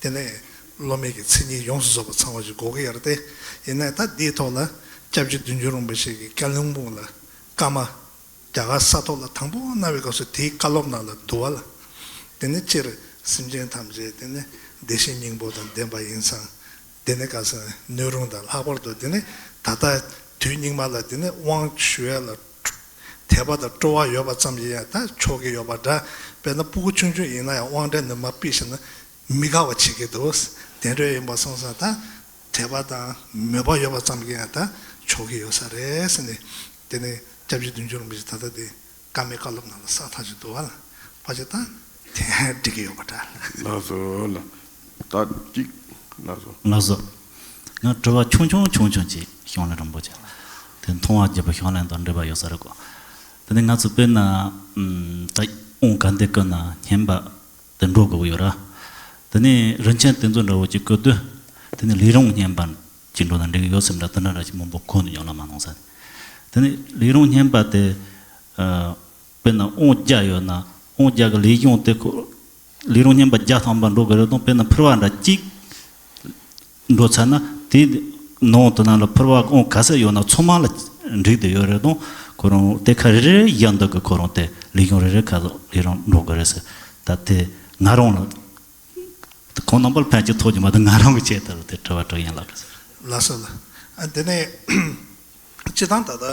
དེ་ནས་སློབ་མའི་གི་མཚན་ཉིད་ཡོངས་སུ་རྫོགས་པ་ཚང་བ་ཞིག་དགོས་ཀྱི་ཡོད་རེད་དེ། ཡིན་ནའི་ད་འདིའི་ཐོག་ལ་སྐྱབས་རྗེ་བདུད་འཇོམས་རིན་པོ་ཆེ་གིས་ཀ་ལོན་སྦུག་ལ་ཀརྨ་རྒྱ་གར་ས་ཐོག་ལ་དང་པོ་གནང་བའི་སྐབས་སུ་དེའི་བཀའ་སློབ་ནང་ལ་འདུག་བ་ལ། དེ་ནས་སྤྱིར་སེམས་ཅན་ཐམས་ཅད་དེ་ནས་བདེ་གཤེགས་སྙིང་པོ་དང་ལྡན་པ་ཡིན་ཙང་། དེ་ནས་ག་ས་སྣོད་རུང་དང་ལྷག་པར་དུ་དེ་ནས་ད་ལྟ་དུས་སྙིགས་མ་ལ་དེ་ནས་དབང་ཞུ་ཡ་ལ་དད་པ་དང་སྤྲོ་བ་ཡོད་པ་ཙམ་ཡིན་ཡང་ད་ཆོག་གི་ཡོད་པ་འདྲ། དཔེར་ན་སྤུ་གུ་ཆུང་ཆུང་ཡིན་ན་ཡང་དབང་གྲལ་ནས་མར་ཕུད་ཤེས་ན་མི་དགའ་བ་བྱེད་ཀྱི་འདུག་དེ་འདྲ་ཡིན་པ་སོང་ཙང་ད་དད་པ་དང་མོས་པ་ཡོད་པ་ཙམ་གྱིས་ཡང་ད་ཆོག་གི་ཡོད་ས་རེད་ཟེར་ནས། དེ་ནས་སྐྱབས་རྗེ་བདུད་འཇོམས་རིན་པོ་ཆེ་ད་ལྟ་དེ། ཀརྨའི་བཀའ་སློབ་ནང་ལ་ས་ཐག་ཅིག་འདུག་བ་ལ། ཕལ་ཆེར་ད་དེ་འགྲིག་གི་ཡོད་པ་འདྲ། ལགས་སོ་ལགས། ད་གཅིག་ལགས་སོ། ལགས་སོ། ང་དྲི་བ་ཆུང་ཆུང་ཆུང་ཆུང་ཅིག་ཞང་བློན་རིན་པོ་ཆེ་ལ། དེ་མཐོང་བ་བརྒྱད་པོ་ཞང་བློན་དང་འབྲེལ་བ་ཡོད་ས་རེད་གོ། དེ་ནས་ང་ཚོ་དཔེར་ན་ད་དབང་ག་འདྲ་བསྐུར་ན་སྙན་པ་དེ་འགྲོ་དགོས་ཀྱི་ཡོད་ར། དེ་ནས་རིན་ཆེན་དེ་ཚོ་འདྲ་བོ་ཅིག་བསྐུར་དུས། དེ་ནས་ལས་རུང་སྙན་པ་ཅིག་འགྲོ་ན་འགྲིག་གི་ཡོད་སེམས་འདྲ་དེ་འདྲ་འདྲ་ཅིག་མང་པོ་གོ་ནས་ཡོང་ལ་མ་གནང་ས། དེ་ནས་ལས་རུང་སྙན་པ་དེ། ཨ། དཔེར་ན་དབང་བརྒྱ་ཡོད་ན་དབང་བརྒྱ་གི་ལས་རུང་དེ་ཁོ། ལས་རུང་སྙན་པ་བརྒྱ་ཐམ་པ་འགྲོ་དགོས་རེད་དང་། དཔེར་ན་ཕུར་བ་འདྲ་གཅིག་འགྲོ་ཚར་ན་དེའི་ནང་དུ་ནང་ལ་ཕུར་བ་དབང་ག་ཚད་ཡོད་ན་ཚང་མ་ལ་འགྲིག་བསྡད་ཡོད་རེད་དང་། ཁོ་རང་དེ་ཁ་རེ་རེ་ཡང་འདུག་གི། ཁོ་རང་དེ་ལས་རུང་རེ་རེ་ཁ་ལས་རུང་འགྲོ་དགོས་རེད་ཟེར། ད་དེ་ང་རང་ལ་ཁོང་རྣམ་པ་ལ་ཕན་ཆེ་ཐོགས་ཀྱི་མ་གཏོགས་ང་རང་གི་ཆེད་དུ་དེ་དྲི་བ་དྲི་ཡིན་ལགས། ལགས་སོ་ལགས། ཨ་དེ་ནས་སྤྱིར་བཏང་ད་ལྟ།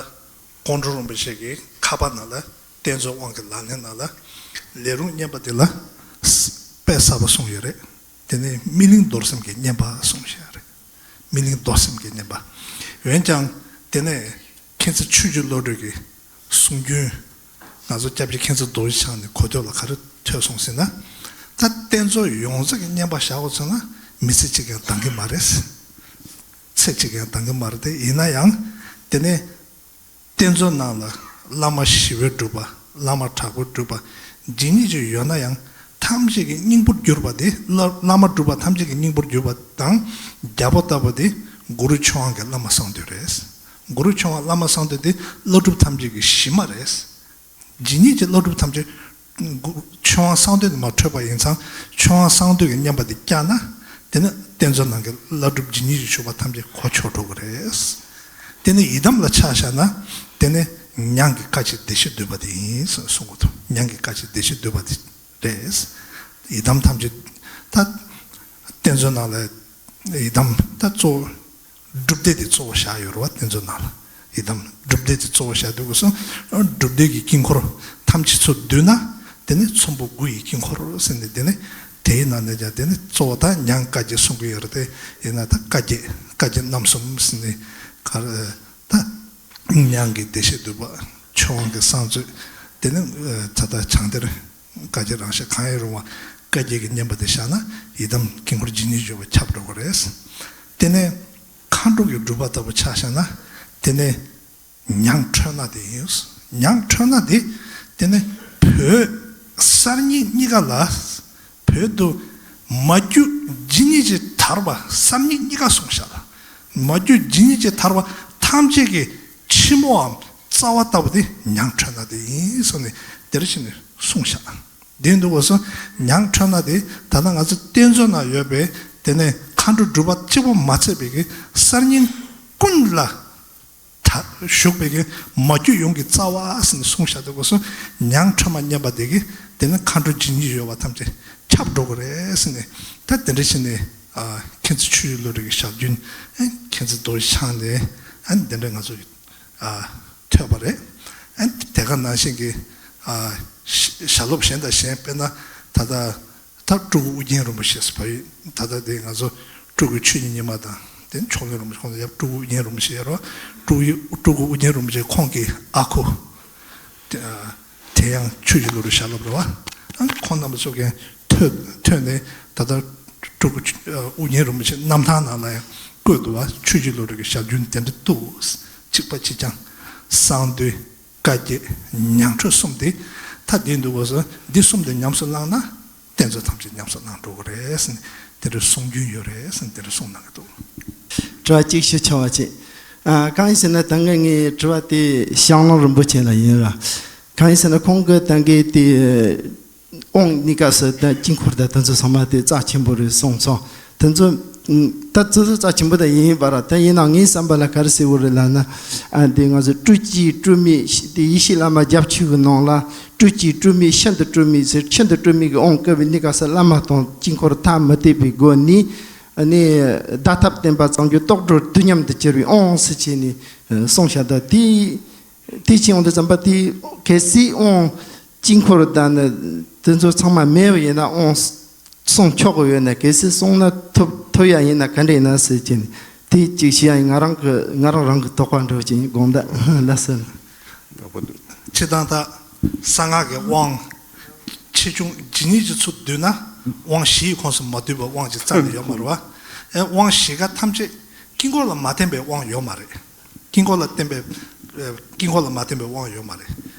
ཀོང་སྤྲུལ་རིན་པོ་ཆེ་གི་ཁ་པར་ནང་ལ་གཏེར་མཛོད་དབང་གི་ལག་ལེན་ནང་ལ་ལས་རུང་སྙན་པ་འདི་ལ་དཔེ་གསར་པ་གསུངས་ཡོད་རེད། དེ་ནས་སྨིན་གླིང་རྡོར་སེམས་ཀྱི་བསྙེན་པ་གསུངས་བཞག་རེད། སྨིན་གླིང་རྡོར་སེམས་ཀྱི་བསྙེན་པ། འོན་ཀྱང་དེ་ནས་མཁྱེན་བརྩེ་ཆོས་ཀྱི་བློ་གྲོས་ཀྱི་གསུང་རྒྱུན། ང་ཚོ་སྐྱབས་རྗེ་མཁྱེན་བརྩེ་རྡོ་རྗེ་འཆང་ནས་གོ་ཐོས་ལ་ག་རེ་ཐོས་སོང་ཟེར་ན། ད་གཏེར་མཛོད་ཡོངས་རྫོགས་ཀྱི་བསྙེན་པ་བཞག་དགོས་ཚོད་ན་མི་ཚེ་གཅིག་ཀྱང་འདང་གི་མ་རེད། ཚེ་གཅིག་ཀྱང་འདང་གི་མ་རེད་དེ། ཡིན་ན་ཡང་དེ་ནས། གཏེར་མཛོད་ནང་ལ་བླ་མ་ཞི་བའི་སྒྲུབ་པ། བླ་མ་དྲག་པོའི་སྒྲུབ་པ་ཇི་སྙེད་ཅིག་ཡོད་ན་ཡང་ཐམས་ཅད་ཀྱི་སྙིང་པོར་གྱུར་པ་དེ་བླ་བླ་མ་སྒྲུབ་པ་ཐམས་ཅད་ཀྱི་སྙིང་པོར་གྱུར་པ་དང་རྒྱལ་པོ་ལྟ་བུ་དེ་གུ་རུ་ཆོས་དབང་གི་བླ་མ་གསང་འདུས་རེད། གུ་རུ་ཆོས་དབང་བླ་མ་གསང་འདུས་དེ་བླ་སྒྲུབ་ཐམས་ཅད་ཀྱི་གཞི་མ་རེད། ཇི་སྙེད་ཀྱི་བླ་སྒྲུབ་ཐམས་ཅད་གུ་ཆོས་དབང་གསང་འདུས་ནས་མར་འཕྲོས་པ་ཡིན་ཙང་། ཆོས་དབང་གསང་འདུས་ཀྱི་བསྙེན་པ་འདི་བསྐྱངས་ན། དེ་ནི་གཏེར་མཛོད་ནང་གི་བླ་སྒྲུབ་ཇི་སྙེད་ཀྱི་ཞུ་བ་ཐམས་ཅད་གོ་ཆོད་འགྲོ་གི་རེད། དེ་ནི་ཡི་དམ་ལ་ཆ་བཞག་ན། དེ་ནི་མྱང་གི་བཀའ་བརྒྱད་བདེ་གཤེགས་འདུས་པ་དེ་ཡིན་གསུང་གསུང་གི་འདུག་མྱང་གི་བཀའ་བརྒྱད་བདེ་གཤེགས་འདུས་པ་དེ་རེད། ཡི་དམ་ཐམས་ཅད་ད་གཏེར་མཛོད་ནང་ལ་ཡི་དམ་ད་གཙོ་བོ། སྒྲུབ་སྡེ་དེ་གཙོ་བོ་བཞག་ཡོད་རེད་བ། གཏེར་མཛོད་ནང་ལ་ཡི་དམ་སྒྲུབ་སྡེ་དེ་གཙོ་བོ་བཞག་དུས་སྐབས་སུ། སྒྲུབ་སྡེ་གི་དཀྱིལ་འཁོར་ཐམས་ཅད་ཚུར་བསྡུས་ན། དེ་ནི་ཚོམ་བུ་དགུ་ཡི་དཀྱིལ་འཁོར་ཟེར་ནས། དེ་ནི་དེའི་ནང་ནས་ཀྱང་དེ་ནི་གཙོ་བོ་ད་མྱང་བཀའ་བརྒྱད་གསུང་གི་ཡོད་རེད་དེ། ཡིན་ན་ད་བཀའ་བརྒྱད་བཀའ་བརྒྱད་རྣམ་གསུམ་ཟེར་ནས་ག་རེ་ད་མྱང་གི་བདེ་གཤེགས་འདུས་པ། ཆོས་དབང་གི་གསང་མཛོད། དེ་ནི་ད་ལྟ་བྱང་གཏེར། བཀའ་བརྒྱད་རང་ཤར་གང་ཡང་རུང་བ་བཀའ་བརྒྱད་ཀྱི་བསྙེན་པ་དེ་བཞག་ན་ཡི་དམ་དཀྱིལ་འཁོར་ཇི་སྙེད་བརྗོད་པ་ཁྱབ་འགྲོ་གི་རེད། དེ་ནས་མཁའ་འགྲོ་གི་སྒྲུབ་པ་ལྟ་བུ་ཆ་བཞག་ན་དེ་ནས་ཉང་ཁྲོས་ན་དེ་ཡིན། ཉང་ཁྲོས་ན་དེ་དེ་ནས་བོད་གསར་རྙིང་གཉིས་ཀ་ལ་བོད་དུ་མ་རྒྱུད་ཇི་སྙེད་ཅིག་དར་བ་གསར་རྙིང་གཉིས་ཀ་གསུངས་བཞག་ལ། མ་རྒྱུད་ཇི་སྙེད་ཅིག་དར་བ་ཐམས་ཅད་ཀྱི་ཕྱི་མོའམ་རྩ་བ་ལྟ་བུ་དེ་ཉང་ཁྲོས་ན་དེ་ཡིན་གསུངས་ནས་དེར་ཕྱིན་ནས་གསུངས་བཞག་དེ་འདུག་གོ་སོ། ཉང་ཁྲོས་ན་དེ་ད་ལྟ་ང་ཚོ་གཏེར་མཛོད་ནང་ཡོད་པའི་དེ་ནས་མཁའ་འགྲོ་སྒྲུབ་པ་གཅིག་པོ་མ་ཚད་པའི་གི་གསར་རྙིང་ཀུན་ལ་ད་བཞུགས་པའི་གི་མ་རྒྱུད་ཡོངས་ཀྱི་རྩ་བ་ཟེར་ནས་གསུངས་བཞག་འདུག་གོ་སོ། ཉང་ཁྲོས་མ་བསྙེན་པ་དེ་གི་དེ་ནས་མཁའ་འགྲོ་ཇི་སྙེད་ཡོད་པ་ཐམས་ཅད་ཁྱབ་འགྲོ་གི་རེད་ཟེར་ནས་ད་དེ་འདྲ་བྱས་ནས་ཨ་མཁྱེན་བརྩེ་ཆོས་ཀྱི་བློ་གྲོས་ཀྱི་ཞལ་རྒྱུན་ཨ་མཁྱེན་བརྩེ་རྡོ་རྗེ་འཆང་ནས་ཨ་དེ་འདྲ་ང་ཚོ་ཨ་ཐོས་པ་རེད། ཨ་དེ་ག་ནང་བཞིན་གྱི་ཨ་ཞལ་སློབ་གཞན་དང་གཞན་དཔེར་ན་ད་ལྟ་ད་སྤྲུལ་སྐུ་ཨུ་རྒྱན་རིན་པོ་ཆེ་ཟེར་བ་ཡོད། ད་ལྟ་དེ་ང་ཚོ་སྤྲུལ་སྐུ་ཆོས་ཀྱི་ཉི་མ་དང་དེ་མཆོག་སློབ་རིན་པོ་ཆེ་ཁོང་ཚོ་ཡབ་སྤྲུལ་སྐུ་ཨུ་རྒྱན་རིན་པོ་ཆེ་ཡར་རོ། སྤྲུལ་སྤྲུལ་སྐུ་ཨུ་རྒྱན་རིན་པོ་ཆེ་ཁོང་གི་ཨ་ཁུ་དེ་ཨ་དེ་ཡང་ཆོས་ཀྱི་བློ་གྲོས་ཞལ་སློབ་རེད་བ། ཨ་ཁོང་རྣམ་པ་ཚོ་གིས་ཐོས་ཐོས་ནས་ད་ལྟ་སྤྲུལ་སྐུ་ཨ་ཨུ་རྒྱན་རིན་པོ་ཆེ་རྣམ་ཐར་ནང་ལ་ཡང་བཀོད་འདུག་བ། ཆོས་ཀྱི་བློ་གྲོས་ཀྱི་ཞལ་རྒྱུན་དེ་འདྲ་འདུག་གཅིག་པ་གཅིག་རྐྱང་། གསང་འདུས། བཀའ་བརྒྱད། ཉང་ཁྲོས་གསུམ་དེ་ད་འདི་འདུག་གོ་སོ། འདི་གསུམ་དེ་ཉམས་སུ་བླངས་ན་གཏེར་མཛོད་ཐམས་ཅད་ཉམས་སུ་བླངས་འགྲོ་གི་རེད་ཟེར་ནས་དེ་འདྲའི་གསུང་རྒྱུན་ཡོད་རེད་ཟེར་ནས་དེ་འདྲ་གསུང་གནང་གི་འདུག་དྲི་བ་གཅིག་ཞུ་ཆོག་པ་བྱེད། ཨ་གང་ཡིན་ཟེར་ན་ད་ངས་ངའི་དྲི་བ་དེ་ཞང་བློན་རིན་པོ་ཆེ་ལ་ཡིན་ར། གང་ཡིན་ཟེར་ན་ཁོང་གིས་ད་གིན་དེ་དབང་གཉིས་ཀ་སུ་ད་དཀྱིལ་འཁོར་དང་དེ་ཚོ་ཚང་མ་དེ་རྩ་ཆེན་པོ་རེད་གསུངས་སོང་། དེ་ཚོ་ད་དེ་ཚོ་རྩ་ཆེན་པོ་ད་ཡིན་པ་ར། ད་ཡིན་ནའང་ངའི་བསམ་པ་ལ་ག་རེ་ཟེར་བོ་རེད་ལབ་ན། ཨ་འདི་ང་ཚོ་སྤྲོས་བཅས་སྤྲོས་མེད་དེ་ཡེ་ཤེས་བླ་མ་རྒྱ་ཆོས་ཀྱི་ནང་ལ་སྤྲོས་བཅས་སྤྲོས་མེད་ཤིན་ཏུ་སྤྲོས་མེད་ཟེར། ཤིན་ཏུ་སྤྲོས་མེད་ཀྱི་དབང་བསྐུར་བའི་གནས་སྐབས་སུ་བླ་མ་དང་དཀྱིལ་འཁོར་ཐ་མི་དད་པའི་སྒོ་ནས་ཨ་ནི་བརྡ་ཐབས་བསྟན་པ་ཙམ་གྱི་རྟོགས་གྲོལ་དུས་མཉམ་དུ་གྱུར་པའི་དབང་ཟེར་བྱས་ནས་གསུངས་བཞག་ད་དེ། དེ་ཕྱིན་འོང་དུས་ཙམ་པ་དེ་གལ་སྲིད་དབང་དཀྱིལ་འཁོར་དང་ནི་དེ་ཚོ་ཚང་མ་མེད་པ་ཡིན་ན་དབང་གསུང་ཆོག་གི་ཡོད་ན། གལ་སྲིད་གསུང་ན་ཐུབ་ཐུབ་ཡ་ཡིན་ན་ག་འདྲ་ཡིན་ན་ཟེར་གྱིན་དེ་གཅིག་བཤད་ཡ་ཡིན། ང་རང་གི་ང་རང་རང་གི་དོགས་པ་འགྲོ་གྱིན་དགོངས་དག་ལ་ཟེར། སྤྱིར་བཏང་ད་གསང་སྔགས་ཀྱི་དབང་ཆེ་ཆུང་ཇི་སྙེད་ཅིག་ཚུར་བསྡུས་ན་དབང་བཞིའི་ཁོངས་སུ་མ་འདུས་པའི་དབང་ཅིག་རྩ་ནས་ཡོད་མ་རེད་བ། ཨེ་དབང་བཞི་ཀ་ཐམས་ཅད་དཀྱིལ་འཁོར་ལ་མ་བརྟེན་པའི་དབང་ཡོད་མ་རེད། དཀྱིལ་འཁོར་ལ་བརྟེན་པའི་ཨེ་དཀྱིལ་འཁོར་ལ་མ་བརྟེན་པའི་དབང་ཡོད་མ་རེད།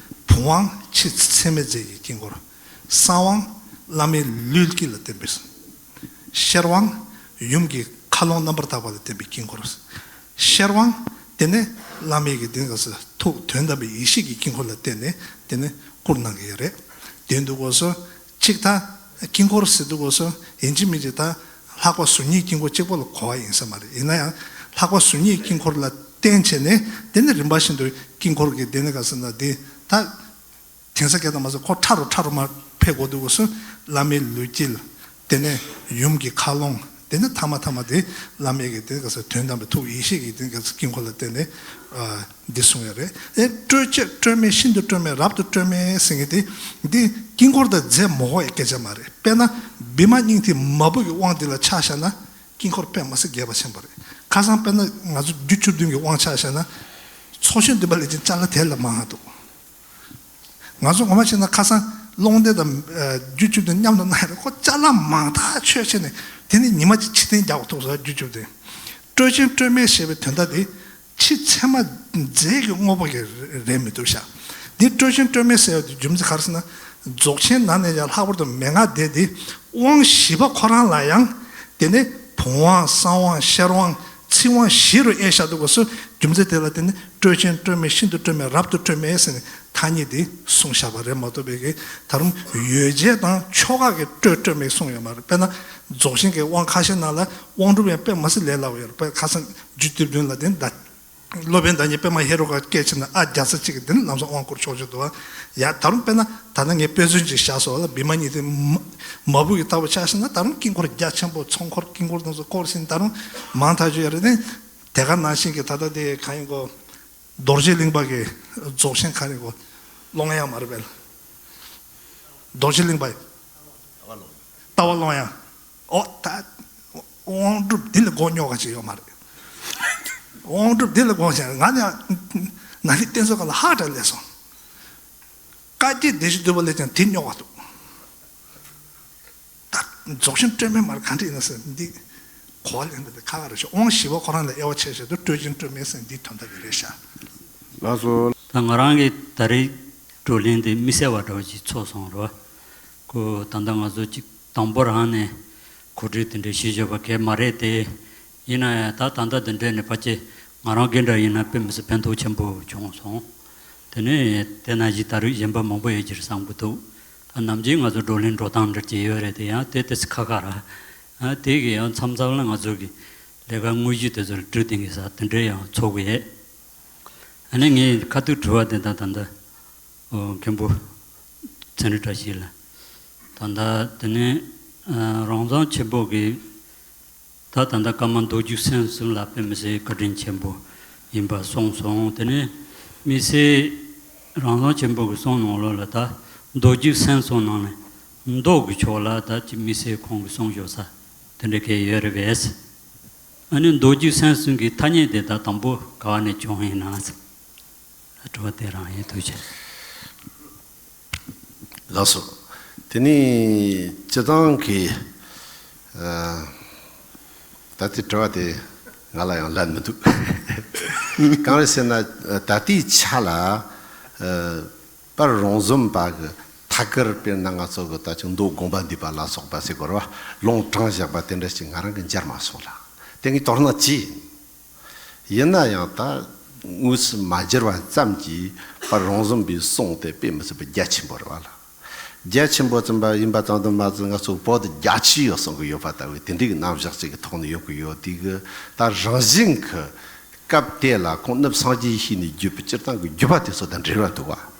བུམ་དབང་ཕྱི་མཚན་མའི་རྫས་ཀྱི་དཀྱིལ་འཁོར། གསང་དབང་བླ་མའི་ལུས་དཀྱིལ་ལ་བརྟེན་པའི། ཤེར་དབང་ཡུམ་གྱི་མཁའ་ཀློང་རྣམ་པར་དག་པ་ལ་བརྟེན་པའི་དཀྱིལ་འཁོར། ཤེར་དབང་དེ་ནས་བླ་མའི་གི་དེ་ནས་ཐུགས་དོན་དམ་པའི་ཡེ་ཤེས་ཀྱི་དཀྱིལ་འཁོར་ལ་བརྟེན་ནས་དེ་ནས་བསྐུར་གནང་གི་ཡོད་རེད། དེ་འདུག་གོ་སོ། གཅིག་ད་དཀྱིལ་འཁོར་ཟེར་འདུག་གོ་སོ། ཡིན་གཅིག་མིན་གཅིག་ད་ལྷག་པ་གཟུགས་བརྙན་དཀྱིལ་འཁོར་གཅིག་པོ་ལ་གོ་བ་ཡིན་ས་མ་རེད། ཡིན་ན་ཡང་ལྷག་པ་གཟུགས་བརྙན་དཀྱིལ་འཁོར་ལ་བརྟེན་བྱས་ནས་དེ་ནས་རིམ་པ་བཞིན་དུ་དཀྱིལ་འཁོར་གྱི་དེ་ནས་ག་ཟེར་ན་དེ་ད། དེང་སང་སྐད་དང་མ་ཟད་ཁོ་ཕྲ་རུ་ཕྲ་རུ་མར་འཕེལ་འགྲོ་འདུག་གོ་སོ། བླ་མའི་ལུས་དཀྱིལ། དེ་ནས་ཡུམ་གྱི་མཁའ་ཀློང་། དེ་ནས་ཐ་མ་ཐ་མ་དེ་བླ་མའི་གི་དེ་ག་ས་དོན་དམ་པའི་ཐུགས་ཡེ་ཤེས་ཀྱི་དེ་ག་ས་དཀྱིལ་འཁོར་ལ་བརྟེན་ནས་ཨ་འདི་གསུངས་ཡོད་རེད། ཨེ་སྤྲོས་བཅས་སྤྲོས་མེད་ཤིན་ཏུ་སྤྲོས་མེད་རབ་ཏུ་སྤྲོས་མེད་ཟེར་མཁན་དེ་འདི་དཀྱིལ་འཁོར་དང་རྫས་མ་གོ་ཡའི་སྐད་ཆ་མ་རེད། དཔེར་ན་བི་མ་སྙིང་ཐིག་མ་བུ་གི་དབང་འདི་ལ་ཆ་བཞག་ན་དཀྱིལ་འཁོར་དཔེ་མ་སྲིད་རྒྱས་པ་ཆེན་པོ་རེད། ཁ་སང་དཔེར་ན་ང་ཚོ་རྒྱུ་བཅུ་བདུན་གྱི་དབང་ཆ་བཞག་ན་ཚོགས་ཆེན་བདུན་པ་ལས་ཀྱང་ཅ་ལག་དེ་ལ་མང་ང་འདུག་ང་ཚོ་ངོ་མ་བྱས་ན་ཁ་སང་ཀློང་སྡེ་དང་ཨ་རྒྱུད་བཅུ་བདུན་མཉམ་དུ་གནང་ཡ་རེད། ཁོ་ཅ་ལག་མང་ཐག་ཆོད་བྱས་ནས་དེ་ནི་ཉི་མ་གཅིག་ཕྱིར་འཐེན་རྒྱག་ཐུབ་སོང་རྒྱུད་བཅུ་བདུན། སྤྲོས་ཆེན་སྤྲོས་མེད་ཞེས་པའི་དོན་དག་དེ་ཕྱི་མཚན་མ་རྫས་ཀྱི་དངོས་པོ་གི་རེད་མི་འདུག་ཤག་འདི་སྤྲོས་ཆེན་སྤྲོས་མེད་ཟེར་བ་དེ་རྒྱུ་མཚན་ག་རེ་ཟེར་ན་རྫོགས་ཆེན་ནང་ནས་ཀྱང་ལྷག་པར་དུ་མན་ངག་སྡེ་འདི་དབང་བཞི་པ་ཁོ་རང་ལ་ཡང་དེ་ནི་བུམ་དབང་གསང་དབང་ཤེར་དབང་ཚིག་དབང་བཞི་རུ་དབྱེ་བཞག་འདུག་གོ་སོ། རྒྱུ་མཚན་དེ་ལ་བརྟེན་ནས་སྤྲོས་ཆེན་སྤྲོས་མེད་ཤིན་ཏུ་སྤྲོས་མེད་རབ་ཏུ་སྤྲོས་མེད་ཟེར་ནས་ཐ་སྙད་འདི་གསུངས་བཞག་པ་རེད་མ་གཏོགས་པའི་གི་ད་རུང་ཡོ་བྱད་དང་ཆོ་ག་གི་སྤྲོས་སྤྲོས་མེད་གསུངས་ཡོད་མ་རེད། དཔེར་ན་རྫོགས་ཆེན་གྱི་དབང་ཁ་ཤས་ནང་ལ་དབང་སྒྲུབ་ཡང་དཔེ་མ་སྲིད་ལས་སླ་བོ་ཡོད་རེད། དཔེ་ཁ་སང་རྒྱུད་སྡེ་བདུན་ལ་དེ་ད་སློབ་དཔོན་ཟླ་ཉི་པདྨ་ཧེ་རུ་ཀ་སྐད་ཆ་ནི་ཨ་བརྒྱ་རྩ་གཅིག་གི་དེ་ནི་ལམ་སང་དབང་བསྐུར་ཆོག་ཆོག་འདུག་བ། ཡ་ད་རུང་དཔེར་ན་ད་ལྟ་ངས་དཔེ་མཚོན་ཅིག་བཞག་སོང་བ་ལ་བི་མ་སྙིང་ཐིག་མ་མ་བུ་གི་ལྟ་བུ་ཆ་བཞག་ན་ད་རུང་དཀྱིལ་འཁོར་རྒྱ་ཆེན་པོ་ཚོགས་འཁོར་དཀྱིལ་འཁོར་དེ་ཚོ་བསྐོར་ཟིན་ད་རུང་མང་ཐག་ཆོད་ཡོད་རེད། དེ་དེ་ག་ནང་བཞིན་གྱི་ད་ལྟ་དེ་གང་ཡིན་གོ། རྡོ་རྗེ་གླིང་པ་གི་རྫོགས་ཆེན་ག་རེ་གོ། ཀློང་ཡངས་མ་རེད་པས། རྡོ་རྗེ་གླིང་པ་ཡི་ལྟ་བ་ཀློང་ཡངས། ཨོ་ད་དབང་སྒྲུབ་འདི་ལས་སྒོ་རྙོག་ག་ཅིག་ཡོད་མ་རེད། དབང་སྒྲུབ་འདི་ལས་སྒོ་ཅིག་ང་ནི་ན་ནིང་བསྟེན་ཚོགས་སྐབས་ལ་ཧ་དྲག་ལས་སོང་། བཀའ་བརྒྱད་བདེ་གཤེགས་འདུས་པ་ལས་ཀྱང་དེ་རྙོག་ག་འདུག་རྫོགས་ཆེན་སྤྲོས་མེད་མར་ག་འདྲ་ཡིན་ན་ཟེར་འདི་གོ་བ་ལེན་པ་དེ་ཁག་ཁག་རེད་ཤག་དབང་བཞི་པ་ཁོ་རང་ལ་དབྱེ་བ་ཕྱེ་བྱས་དུས་སྤྲོས་ཆེན་སྤྲོས་མེད་ཟེར་འདི་དོན་དག་གི་རེད་ཤག་ལགས་སོ། ད་ང་རང་གི་ད་རེས་བགྲོ་གླེང་དེ་མི་གསལ་བ་འདྲ་བོ་ཅིག་ཚོར་སོང་རོ། ཁོ་ད་ལྟ་ང་ཚོ་ཅིག་དང་པོ་རང་ནས་གོ་སྒྲིག་དེ་འདྲ་ཞུས་བྱས་པ་གལ་མ་རེད་དེ། ཡིན་ན་ཡང་ད་ད་ལྟ་འདི་འདྲས་ནས་ཕལ་ཆེར་ང་རང་གི་འདྲ་ཡིན་ན་དཔེ་མི་སྲིད་ཕན་ཐོགས་ཆེན་པོ་བྱུང་སོང་། དེ་ནས་དེ་ནང་བཞིན་ད་རེས་གཞན་པ་མང་པོ་ཡོད་ཀྱི་རེད་བསམ་གྱི་འདུག་ད་ནམ་རྒྱུན་ང་ཚོ་བགྲོ་གླེང་འགྲོ་སྟངས་འདྲ་ཅིག་ཡོད་རེད་དེ། ཡང་དེ་ཏོག་ཙམ་ཁག་ཁག་རེད། ཨ་དེ་གི་ཡང་མཚམས་མཚམས་ལ་ང་ཚོ་གི་ལས་ཀ་དངོས་གཞི་དེ་ཚོ་ལ་འགྲོ་བསྡད་མཁན་ས་དེ་འདྲས་ཡང་ཚོར་གི་ཡོད། ཨ་ནི་ངས་ཁ་ཐུག་དྲི་བ་དེ་དང་ད་ལྟ་ཨོ་མཁན་པོ་ཚན་རིག་བཀྲ་ཤིས་ལ། ད་ལྟ་དེ་ནས་ཨ་རང་བཟང་ཆེན་པོ་གིས་ད་ད་ལྟ་ཀརྨ་མདོ་རྒྱུད་སེམས་གསུམ་ལ་དཔེ་མི་སྲིད་བཀའ་དྲིན་ཆེན་པོ་ཡིན་པ་གསུངས་སོང་། དེ་ནས་དམིགས་བསལ་རང་བཟང་ཆེན་པོ་གི་གསུང་ནང་ལོགས་ལ་ད་མདོ་རྒྱུད་སེམས་གསུམ་ནང་ནས་མདོ་གི་ཕྱོགས་ལ་ད་ཅིག་དམིགས་བསལ་ཁོང་གི་གསུང་ཞོག་ས་དེ་འདྲ་གས་ཡོད་རེད་པས། ཨ་ནི་མདོ་རྒྱུད་སེམས་གསུམ་གྱི་ཐ་སྙད་དེ་ད་དང་པོ་ག་བ་ནས་བྱུང་ཡིན་ན། དྲི་བ་དེ་རང་ཡིན། ཐུགས་རྗེ་ཆེ། ལགས་སོ། དེ་ནི་སྤྱིར་བཏང་གི་ཨ་ད་ལྟའི་དྲི་བ་དེ་ང་ལ་ཡང་ལན་མི་འདུག་གང་རེད་ཟེར་ན་ད་ལྟའི་ཆ་ལ་ཨ་པར་རོང་ཟོམ་པ་གི་ཐད་ཀར་དཔེར་ན་ང་ཚོ་གི་ད་ཅིག་མདོ་དགོངས་པ་འདུས་པ་ལ་སོགས་པ་ཟེར་དགོས་རེད་བ། ལུང་དྲངས་བཞག་པ་དེ་འདྲ་ཞིག་ང་རང་གི་མཇལ་མ་སོང་ལ། དེ་ངས་མདོར་ན་ཅི་ཡིན། ཡིན་ན་ཡང་ད་དངོས་སུ་མ་མཇལ་བ་ཙམ་གྱིས་པར་རོང་ཟོམ་པའི་གསུང་དེ་དཔེ་མི་སྲིད་པའི་རྒྱ་ཆེན་པོ་རེད་བ་ལ། རྒྱ་ཆེན་པོ་ཙམ་པ་ཡིན་པ་ཙམ་དུ་མ་ཟད་ང་ཚོ་བོད་རྒྱ་ཆེ་ཡོད་གསུང་གི་ཡོད་པ་ལྟ་བུའི་དེ་འདྲའི་རྣམ་གཞག་ཅིག་གི་ཐོག་ནས་ཡོང་གི་ཡོད་དེ་གི་ད་རང་བཞིན་གི་སྐབས་དེ་ལ་ཁོང་ནུབ་སངས་རྒྱས་ཡེ་ཤེས་ནས་བརྒྱུད་པའི་སྤྱིར་བཏང་གི་བརྒྱུད་པ་དེ་ཚོ་དང་འབྲེལ་བ་འདུག་བ།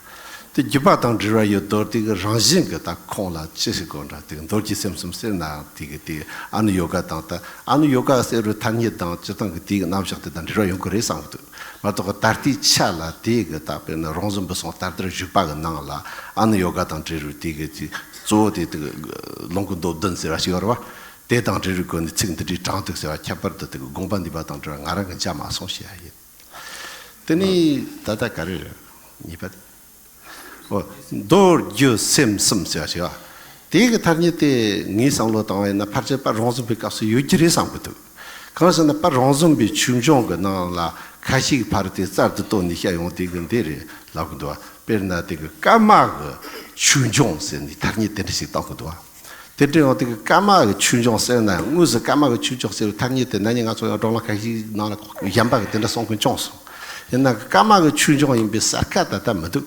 དེ་བརྒྱུད་པ་དང་འབྲེལ་བ་ཡོད་དོ་དེ་གི་རང་བཞིན་གི་ད་ཁོང་ལ་ཅི་ཞིག་དགོས་འདྲ་དེ་གི་མདོ་རྒྱུད་སེམས་གསུམ་ཟེར་ན་དེ་གི་དེ་ཨ་ནུ་ཡོ་ག་དང་ད་ཨ་ནུ་ཡོ་ག་ཟེར་བའི་ཐ་སྙད་དང་སྤྱིར་བཏང་གི་དེ་གི་རྣམ་གཞག་དེ་དང་འབྲེལ་བ་ཡོང་གི་རེད་བསམ་གི་འདུག་མ་གཏོགས་ད་ལྟའི་ཆ་ལ་དེ་གི་ད་དཔེར་ན་རོང་ཟོམ་པའི་གསུང་ད་ལྟར་བཞུགས་པ་གི་ནང་ལ་ཨ་ནུ་ཡོ་ག་དང་འབྲེལ་བའི་དེ་གི་དེ་གཙོ་བོ་དེ་དེ་གི་ལུང་གི་མདོ་བདུན་ཟེར་བ་ཞིག་ཡོད་རེད་བ། དེ་དང་འབྲེལ་བའི་སྒོ་ནས་ཚིག་འདི་འདྲའི་དྲངས་འདུག་ཟེར་བ་ཁྱད་པར་དུ་དེ་གི་དགོངས་པ་འདུས་པ་དང་འབྲེལ་བ་ང་རང་གི་མཇལ་མ་སོང་ཞེས་ཡ་ཡིན། དེ་ནི་ད་ལྟ་ག་རེ་རེད། གཉིས་པ་དེ། ཨོ། མདོ་རྒྱུད་སེམས་གསུམ་ཟེར་བ་ཞིག་ཨ། དེ་གི་ཐ་སྙད་དེ་ངའི་བསམ་བློ་བཏང་བ་ཡིན་ན་ཕལ་ཆེར་པར་རོང་ཟོམ་པའི་སྐབས་སུ་ཡོད་ཀྱི་རེད་བསམ་གི་འདུག་གང་ཟེར་ན་པར་རོང་ཟོམ་པའི་ཆོས་འབྱུང་གི་ནང་ལ་ཁ་ཤས་ཀྱི་ཕར་དེ་རྩལ་དུ་བཏོན་ནས་བཤད་ཡོང་དེ་གི་འདི་རེད་ལབ་གི་འདུག་བ། དཔེར་ན་དེ་གི་ཀརྨ་གི་ཆོས་འབྱུང་ཟེར་ནས་ཐ་སྙད་དེ་འདྲ་ཞིག་བཏང་གི་འདུག་བ། དེ་འདྲ་ཡང་དེ་གི་ཀརྨ་གི་ཆོས་འབྱུང་ཟེར་ན་དངོས་སུ་ཀརྨ་གི་ཆོས་འབྱུང་ཟེར་བའི་ཐ་སྙད་དེ་ན་ནིང་ང་ཚོ་ཡང་བགྲོ་གླེང་ཁ་ཤས་ནང་ལ་གཞན་པ་གི་དེ་འདྲ་གསུང་མཁན་བྱུང་སོང་། ཡིན་ན་ཀརྨ་གི་ཆོས་འབྱུང་ཡིན་པའི་གསལ་ཁ་ད་ལྟ་མི་འདུག་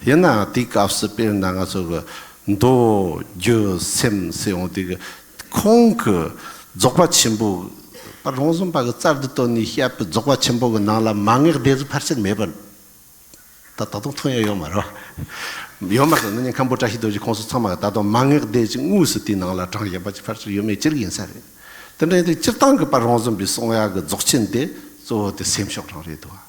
ཡིན་ནའང་དེའི་སྐབས་སུ་དཔེར་ན་ང་ཚོ་གི་མདོ་རྒྱུད་སེམས་ཟེར་ཡོང་དེ་གི་ཁོང་གི་རྫོགས་པ་ཆེན་པོ་པར་རོང་ཟོམ་པ་གི་རྩལ་དུ་བཏོན་ནས་བཤད་པའི་རྫོགས་པ་ཆེན་པོ་གི་ནང་ལ་མ་ངེས་སྡེ་ཚོ་ཕལ་ཆེར་མེད་པར། ད་ད་དུང་ཐོན་ཡ་ཡོད་མ་རེད་བ། ཡོད་མ་རེད་ན་ནི་མཁན་པོ་བཀྲ་ཤིས་རྡོ་རྗེ་ཁོང་ཚོ་ཚང་མ་ད་དུང་མ་ངེས་སྡེ་ཅིག་དངོས་སུ་དེའི་ནང་ལ་གྲངས་གཞན་པ་ཅིག་ཕལ་ཆེར་ཡོད་མེད་ཅི་རིགས་ཡིན་ས་རེད། དེ་འདྲ་ཡིན་དུས་སྤྱིར་བཏང་གི་པར་རོང་ཟོམ་པའི་གསུང་ཡག་གི་རྫོགས་ཆེན་དེ་གཙོ་བོ་དེ་སེམས་ཕྱོགས་རང་རེད་འདུག་བ།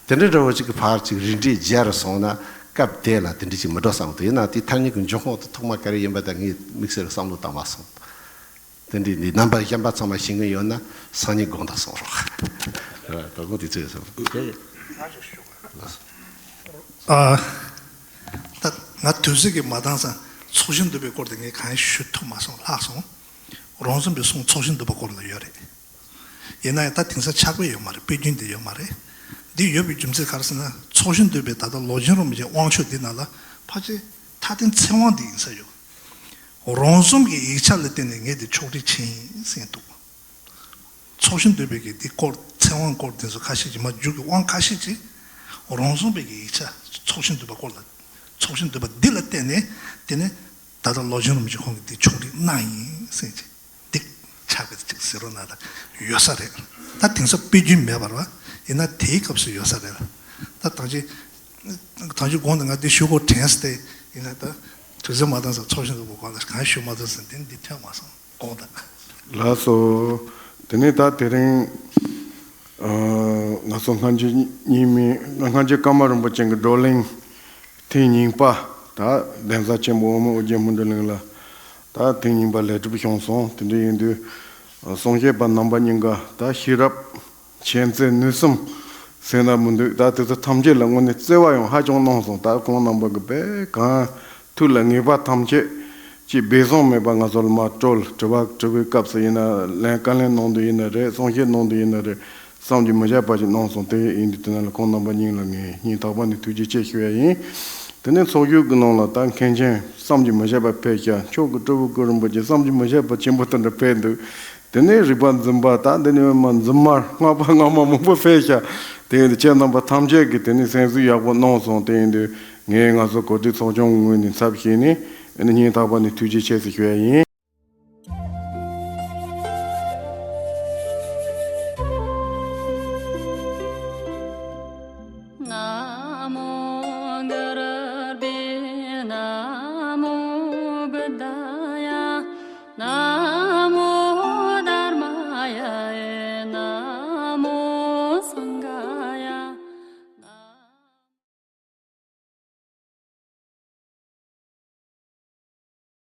དེ་འདྲའི་འདྲ་བོ་ཅིག་གི་ཕར་ཅིག་རིགས་འགྲེ་རྒྱག་རུ་སོང་ན་སྐབས་དེ་ལ་དེ་འདྲ་ཅིག་མི་འགྲོ་བསམ་གི་འདུག་ཡིན་ན་དེའི་ཐ་སྙད་ཀྱི་འབྱུང་ཁུངས་དེ་ཐོག་མ་ག་རེ་ཡིན་པ་ད་ངས་དམིགས་བསལ་བསམ་བློ་བཏང་མ་སོང་། དེ་འདྲའི་འདི་རྣམ་པ་གཞན་པ་ཚང་མ་ཤེས་ཀྱི་ཡོད་ན་སང་ཉིན་དགོངས་དག་གསུང་རོགས། ད་དགོངས་དེ་ཚོས་སོང་། ཨ། ད་ང་དུས་ཚོད་ཀྱིས་མ་འདང་ཙང་ཚོགས་ཞིང་འདུས་པའི་སྐོར་དེ་ངས་གང་ཡང་ཞུ་ཐུབ་མ་སོང་། ལྷག་སོང་། རོང་ཟོམ་པའི་གསུང་ཚོགས་ཞིང་འདུས་པ་སྐོར་ལ་ཡོད་རེད། ཡིན་ན་ཡང་ད་དེང་སང་ཆགས་པ་ཡོད་མ་རེད། དཔེ་རྒྱུན་དེ་ཡོད་མ་རེད། འདི་ཡོད་པའི་རྒྱུ་མཚན་ག་རེ་ཟེར་ན་ཚོགས་ཞིང་འདུས་པའི་ད་ལྟ་ལོ་ཆེན་རིན་པོ་ཆེའི་དབང་ཆོག་འདི་ནང་ལ་ཕལ་ཆེར་མཐའ་དོན་ཚེ་དབང་འདི་ཡིན་ས་ཡོད། རོང་ཟོམ་གྱི་ཡིག་ཆ་ལ་བརྟེན་ནས་ངས་འདི་ཕྱོགས་སྒྲིག་བྱས་ཡིན་ཟེར་འདུག་ཚོགས་ཞིང་འདུས་པའི་གི་འདི་སྐོར་ཚེ་དབང་སྐོར་དེ་ཚོ་ཁ་ཤས་ཀྱིས་མ་འཇུག་གི་དབང་ཁ་ཤས་ཀྱིས་རོང་ཟོམ་པའི་གི་ཡིག་ཆ་ཚོགས་ཞིང་འདུས་པ་སྐོར་ལ་ཚོགས་ཞིང་འདུས་པ་འདི་ལ་བརྟེན་ནས་དེ་ནས་ད་ལྟ་ལོ་ཆེན་རིན་པོ་ཆེ་ཁོང་གིས་འདི་ཕྱོགས་སྒྲིག་གནང་ཡིན་ཟེར་གྱི་འདི་ཆགས་པའི་ཅིག་ཟེར་རོ་ན་ད་ཡོད་ས་རེད། ད་དེང་སང་དཔེ་རྒྱུན་མེད་པ་རེད་བ། ཡིན་ན་དེའི་སྐབས་སུ་ཡོད་ས་རེད། ད་ད་ཅི་ད་ཅི་གོང་དུ་ང་འདི་ཞུ་དགོས་དྲན་སྟེ་ཡིན་ན་ད་དུས་ཚོད་མ་འདང་ཙང་ཚོགས་ཞིང་འདུས་པ་སྐོར་ལ་གང་ཞུ་མ་ཐུབ་ཟིན་དེ་འདི་ཐོན་མ་སོང་། དགོངས་དག་ལགས་སོ། དེ་ནས་ད་དེ་རིང་ཨ་ང་ཚོ་སྔ་འགྱུར་རྙིང་མའི་སྔ་འགྱུར་ཀརྨ་རིན་པོ་ཆེ་གི་བགྲོ་གླེང་ཐེངས་གཉིས་པ་ད་གདན་ས་ཆེན་པོ་འོག་མིན་ཨོ་རྒྱན་སྨིན་གྲོལ་གླིང་ལ་ད་ཐེངས་གཉིས་པ་ལེགས་གྲུབ་བྱུང་སོང་། དེ་འདྲ་ཡིན་དུས་གསུང་བཤད་པ་རྣམ་པ་གཉིས་ཀ་ད་ཤེས་རབ་མཁྱེན་བརྩེ་ནུས་གསུམ་ཟེར་ན་མི་འདུག་ད་དེ་ཚོ་ཐམས་ཅད་ལ་དངོས་གནས་བརྩེ་བ་ཡང་ཧ་ཅང་གནང་སོང་། ད་ཁོང་རྣམ་པ་གི་དཔེ་གང་ཐུགས་ལ་ངེས་པ་ཐམས་ཅད་ ཅིག་སྦས་གསང་མེད་པ་ང་ཚོ་ལ་མར་དཀྲོལ། དྲི་བ་དྲི་བའི་སྐབས་སུ་ཡིན་ན། ལན་བཀའ་ལན་གནང་དུས་ཡིན་ན་རེད། གསུང་བཤད་གནང་དུས་ཡིན་ན་རེད། བསམ་གྱིས་མི་ཁྱབ་པ་ཞིག་གནང་སོང་། དེ་ཡིན་དུས་དེ་ན་ལ་ཁོང་རྣམ་པ་གཉིས་ལ་ངས་སྙིང་ཐག་པ་ནས་ཐུགས་རྗེ་ཆེ་ཞུ་ཡ་ཡིན། དེ་ནས་ཚོགས་ཞུགས་ཀྱི་ནང་ལ་ད་མཁན་ཆེན་བསམ་གྱིས་མི་ཁྱབ་པ་ཕེབས་ཤག་མཆོག་གི་སྤྲུལ་སྐུ་གུ་རུ་རིན་པོ་ཆེ་བསམ་གྱིས་མི་ཁྱབ་པ་ཆེན་པོ་དེ་འདྲ་ཕེབས་འདུག་དེ་ནས་རིག་པ་འཛིན་པ་དང་དེ་ནས་མ་འཛིན་མར་སྔགས་པ་སྔགས་མ་མང་པོ་ཕེབས་ཤག་དེ་ཡིན་དུས་ཁྱེད་རྣམ་པ་ཐམས་ཅད་ཀྱིས་དེ་ནས་གསན་གཟིགས་ཡག་པོ་གནང་སོང་། དེ་ཡིན་དུས་ངས་ང་ཚོ་གོ་སྒྲིག་ཚོགས་ཆུང་ངོས་ནས་ཚབ་བྱས་ནས་ཨ་ནི་སྙིང་ཐག་པ་ནས་ཐུགས་རྗེ་ཆེ་ཟེར་ཞུ་ཡ་ཡིན།